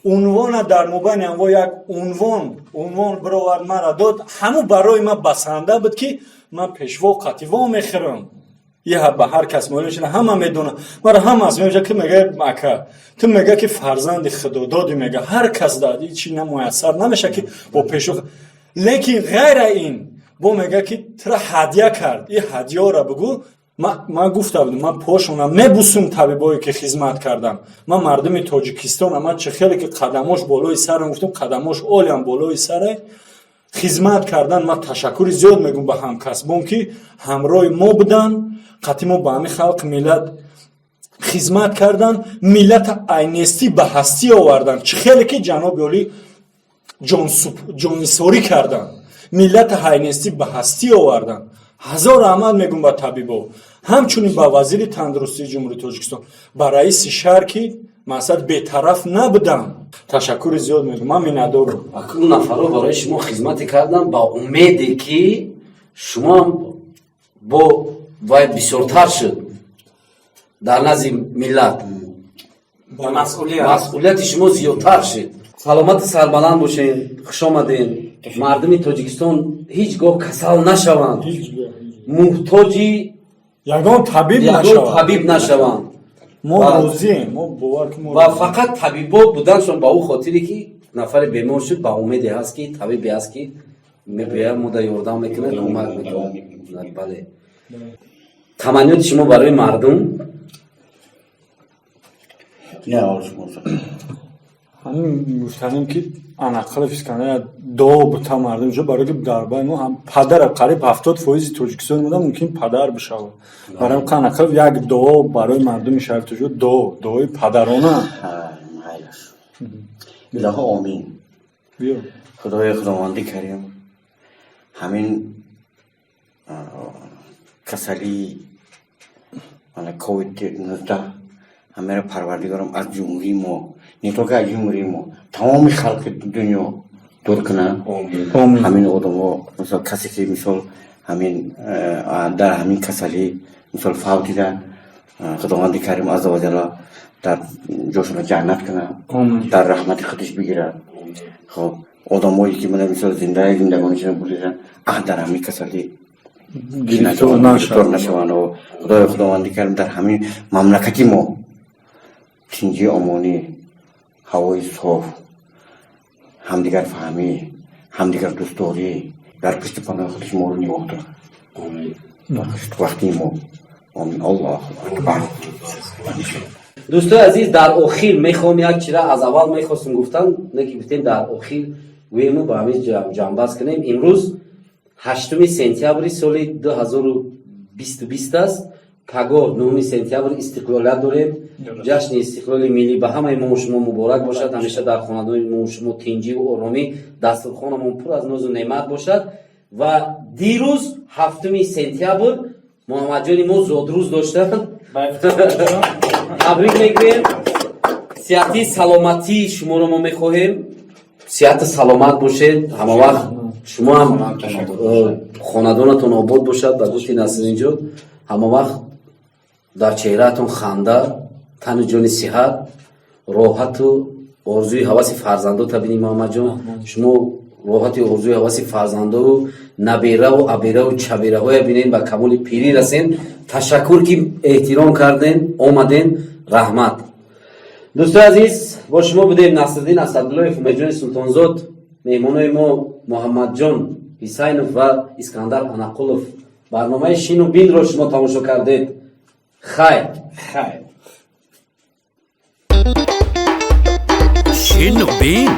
унвона дар мобайни анво як унвон бировард, мара дод. Ҳаму барои ман басанда буд, ки ман пешво қативо мехӯрам. Я ба ҳар кас моил мешина, ҳама медона мара, ҳама аз меша, ки мега: ака, ту, мега, ки фарзанди худододӣ, мега, ҳар кас да чи намуяссар намеша, ки бо пешво. Лекин ғайра ин бо мега, ки тура ҳадя кард, и ҳадёра бугӯ. Ман гуфта будам, ман пошонам мебусум табибое, ки хизмат кардам. Ман мардуми Тоҷикистона, ман чӣ хеле ки қадамош болои сарам, гуфтам, қадамош олиам болои саре хизмат кардан. Ман ташаккури зиёд мегӯм ба ҳамкасбон, ки ҳамроҳи мо буданд, қатъи мо ба ҳамин халқ, миллат хизмат кардан, миллата айнестӣ ба ҳастӣ овардан. Чӣ хеле ки ҷаноби олӣ ҷоннисорӣ карданд, миллата ҳайнестӣ ба ҳастӣ овардан. Ҳазор раҳмат мегӯм ба табибо, ҳамчунин ба вазири тандурустии Ҷумҳурии Тоҷикистон, ба раиси шаҳр, ки мақсад бетараф набудам. Ташаккури зиёд мегӯм, ман миннатдорам. Он нафарҳо барои шумо хизмате кардам ба умеде, ки шумоам бо вай бисёртар шуд дар назди миллат. Масъулияти шумо зиёдтар шуд. Саломати сарбаланд бошед, хушомадед. Мардуми Тоҷикистон ҳеҷ гоҳ касал нашаванд, муҳтоҷи ягон табиб нашаванд. Мо розием, мо бовар ки мо ва фақат табибо буданшон ба ӯ хотире ки нафаре бемор шуд, ба умеде ҳаст ки табибе ҳаст ки мебояд мода ёрдам мекунад, кӯмак мекунад. Бале, таманниёти шумо барои мардум? Не, шумо. Ҳамин гуфтанем ки Анақулов Искандар дуо бута мардум ҷо, барои ки дар байни мо ҳам падара қариб 70% Тоҷикистон буда мумкин падар бишавад. Барои ҳам Анақулов як дуо барои мардуми шаҳри Тоҷикистон, дуо, дуои падарона. Майлаш, илоҳо, омин. Биё. Худои худованди карим ҳамин касалии мана ковид 19 ҳамеро Парвардигорам аз ҷумҳурии мо, не только аз ҷумҳурии мо, тамоми халқи дунё дур кунад. Ҳамин одамҳо, мисол, касе ки, мисол, ҳамин дар ҳамин касалӣ, мисол, фавтида, Худованди карим азза ва ҷалла дар ҷошона ҷаннат кунад, дар раҳмати худаш бигирад. Хоб, одамое ки мана, мисол, зинда зиндагонишона буридан, дар ҳамин касалӣ гирифтор гирифтор нашаванд. Худои худованди карим дар ҳамин мамлакати мо тинҷи, омонӣ, ҳавои соф, ҳамдигарфаҳмӣ, ҳамдигар дӯстдорӣ дар пушти паноҳи худаш моро нигоҳ дорад вақти мо. Омин, Аллоҳу акбар. Дӯстои азиз, дар охир мехоҳам як чира аз аввал мехостем гуфтан, не ки гуфтем дар охир гӯему ба ҳамин ҷамъбаст кунем. Имрӯз 8 сентябри соли 2020 аст. Пагоҳ 9 сентябр истиқлолият дорем. Ҷашни истиқлоли миллӣ ба ҳамаи мо шумо муборак бошад. Ҳамеша дар хонадони мо шумо тинҷиву оромӣ, дастурхонамон пур аз нозу неъмат бошад. Ва дирӯз, 7 сентябр, Муҳаммадҷони мо зодрӯз доштанд. Табрик мегӯем, сиҳати саломатии шуморо мо мехоҳем. Сиҳату саломат бошед ҳама вақт, шумо ҳам хонадонатон обод бошад. Ба гуфти Насринҷон, ҳама вақт дар чеҳраатон ханда, тану ҷони сиҳат, роҳату орзуи ҳаваси фарзандота бинӣ. Муҳаммадҷон, шумо роҳати орзуи ҳаваси фарзандову набераву абераву чабераҳоя бинед, ба камоли пирӣ расен. Ташаккур ки эҳтиром карден, омаден, раҳмат. Дӯстои азиз, бо шумо будем Насриддин Асадуллоев, Умедҷони Султонзод, меҳмонои мо Муҳаммадҷон Ҳисайнов ва Искандар Анақулов. Барномаи Шину бинро шумо тамошо кардед. Хайр. Хайр. Шину бин.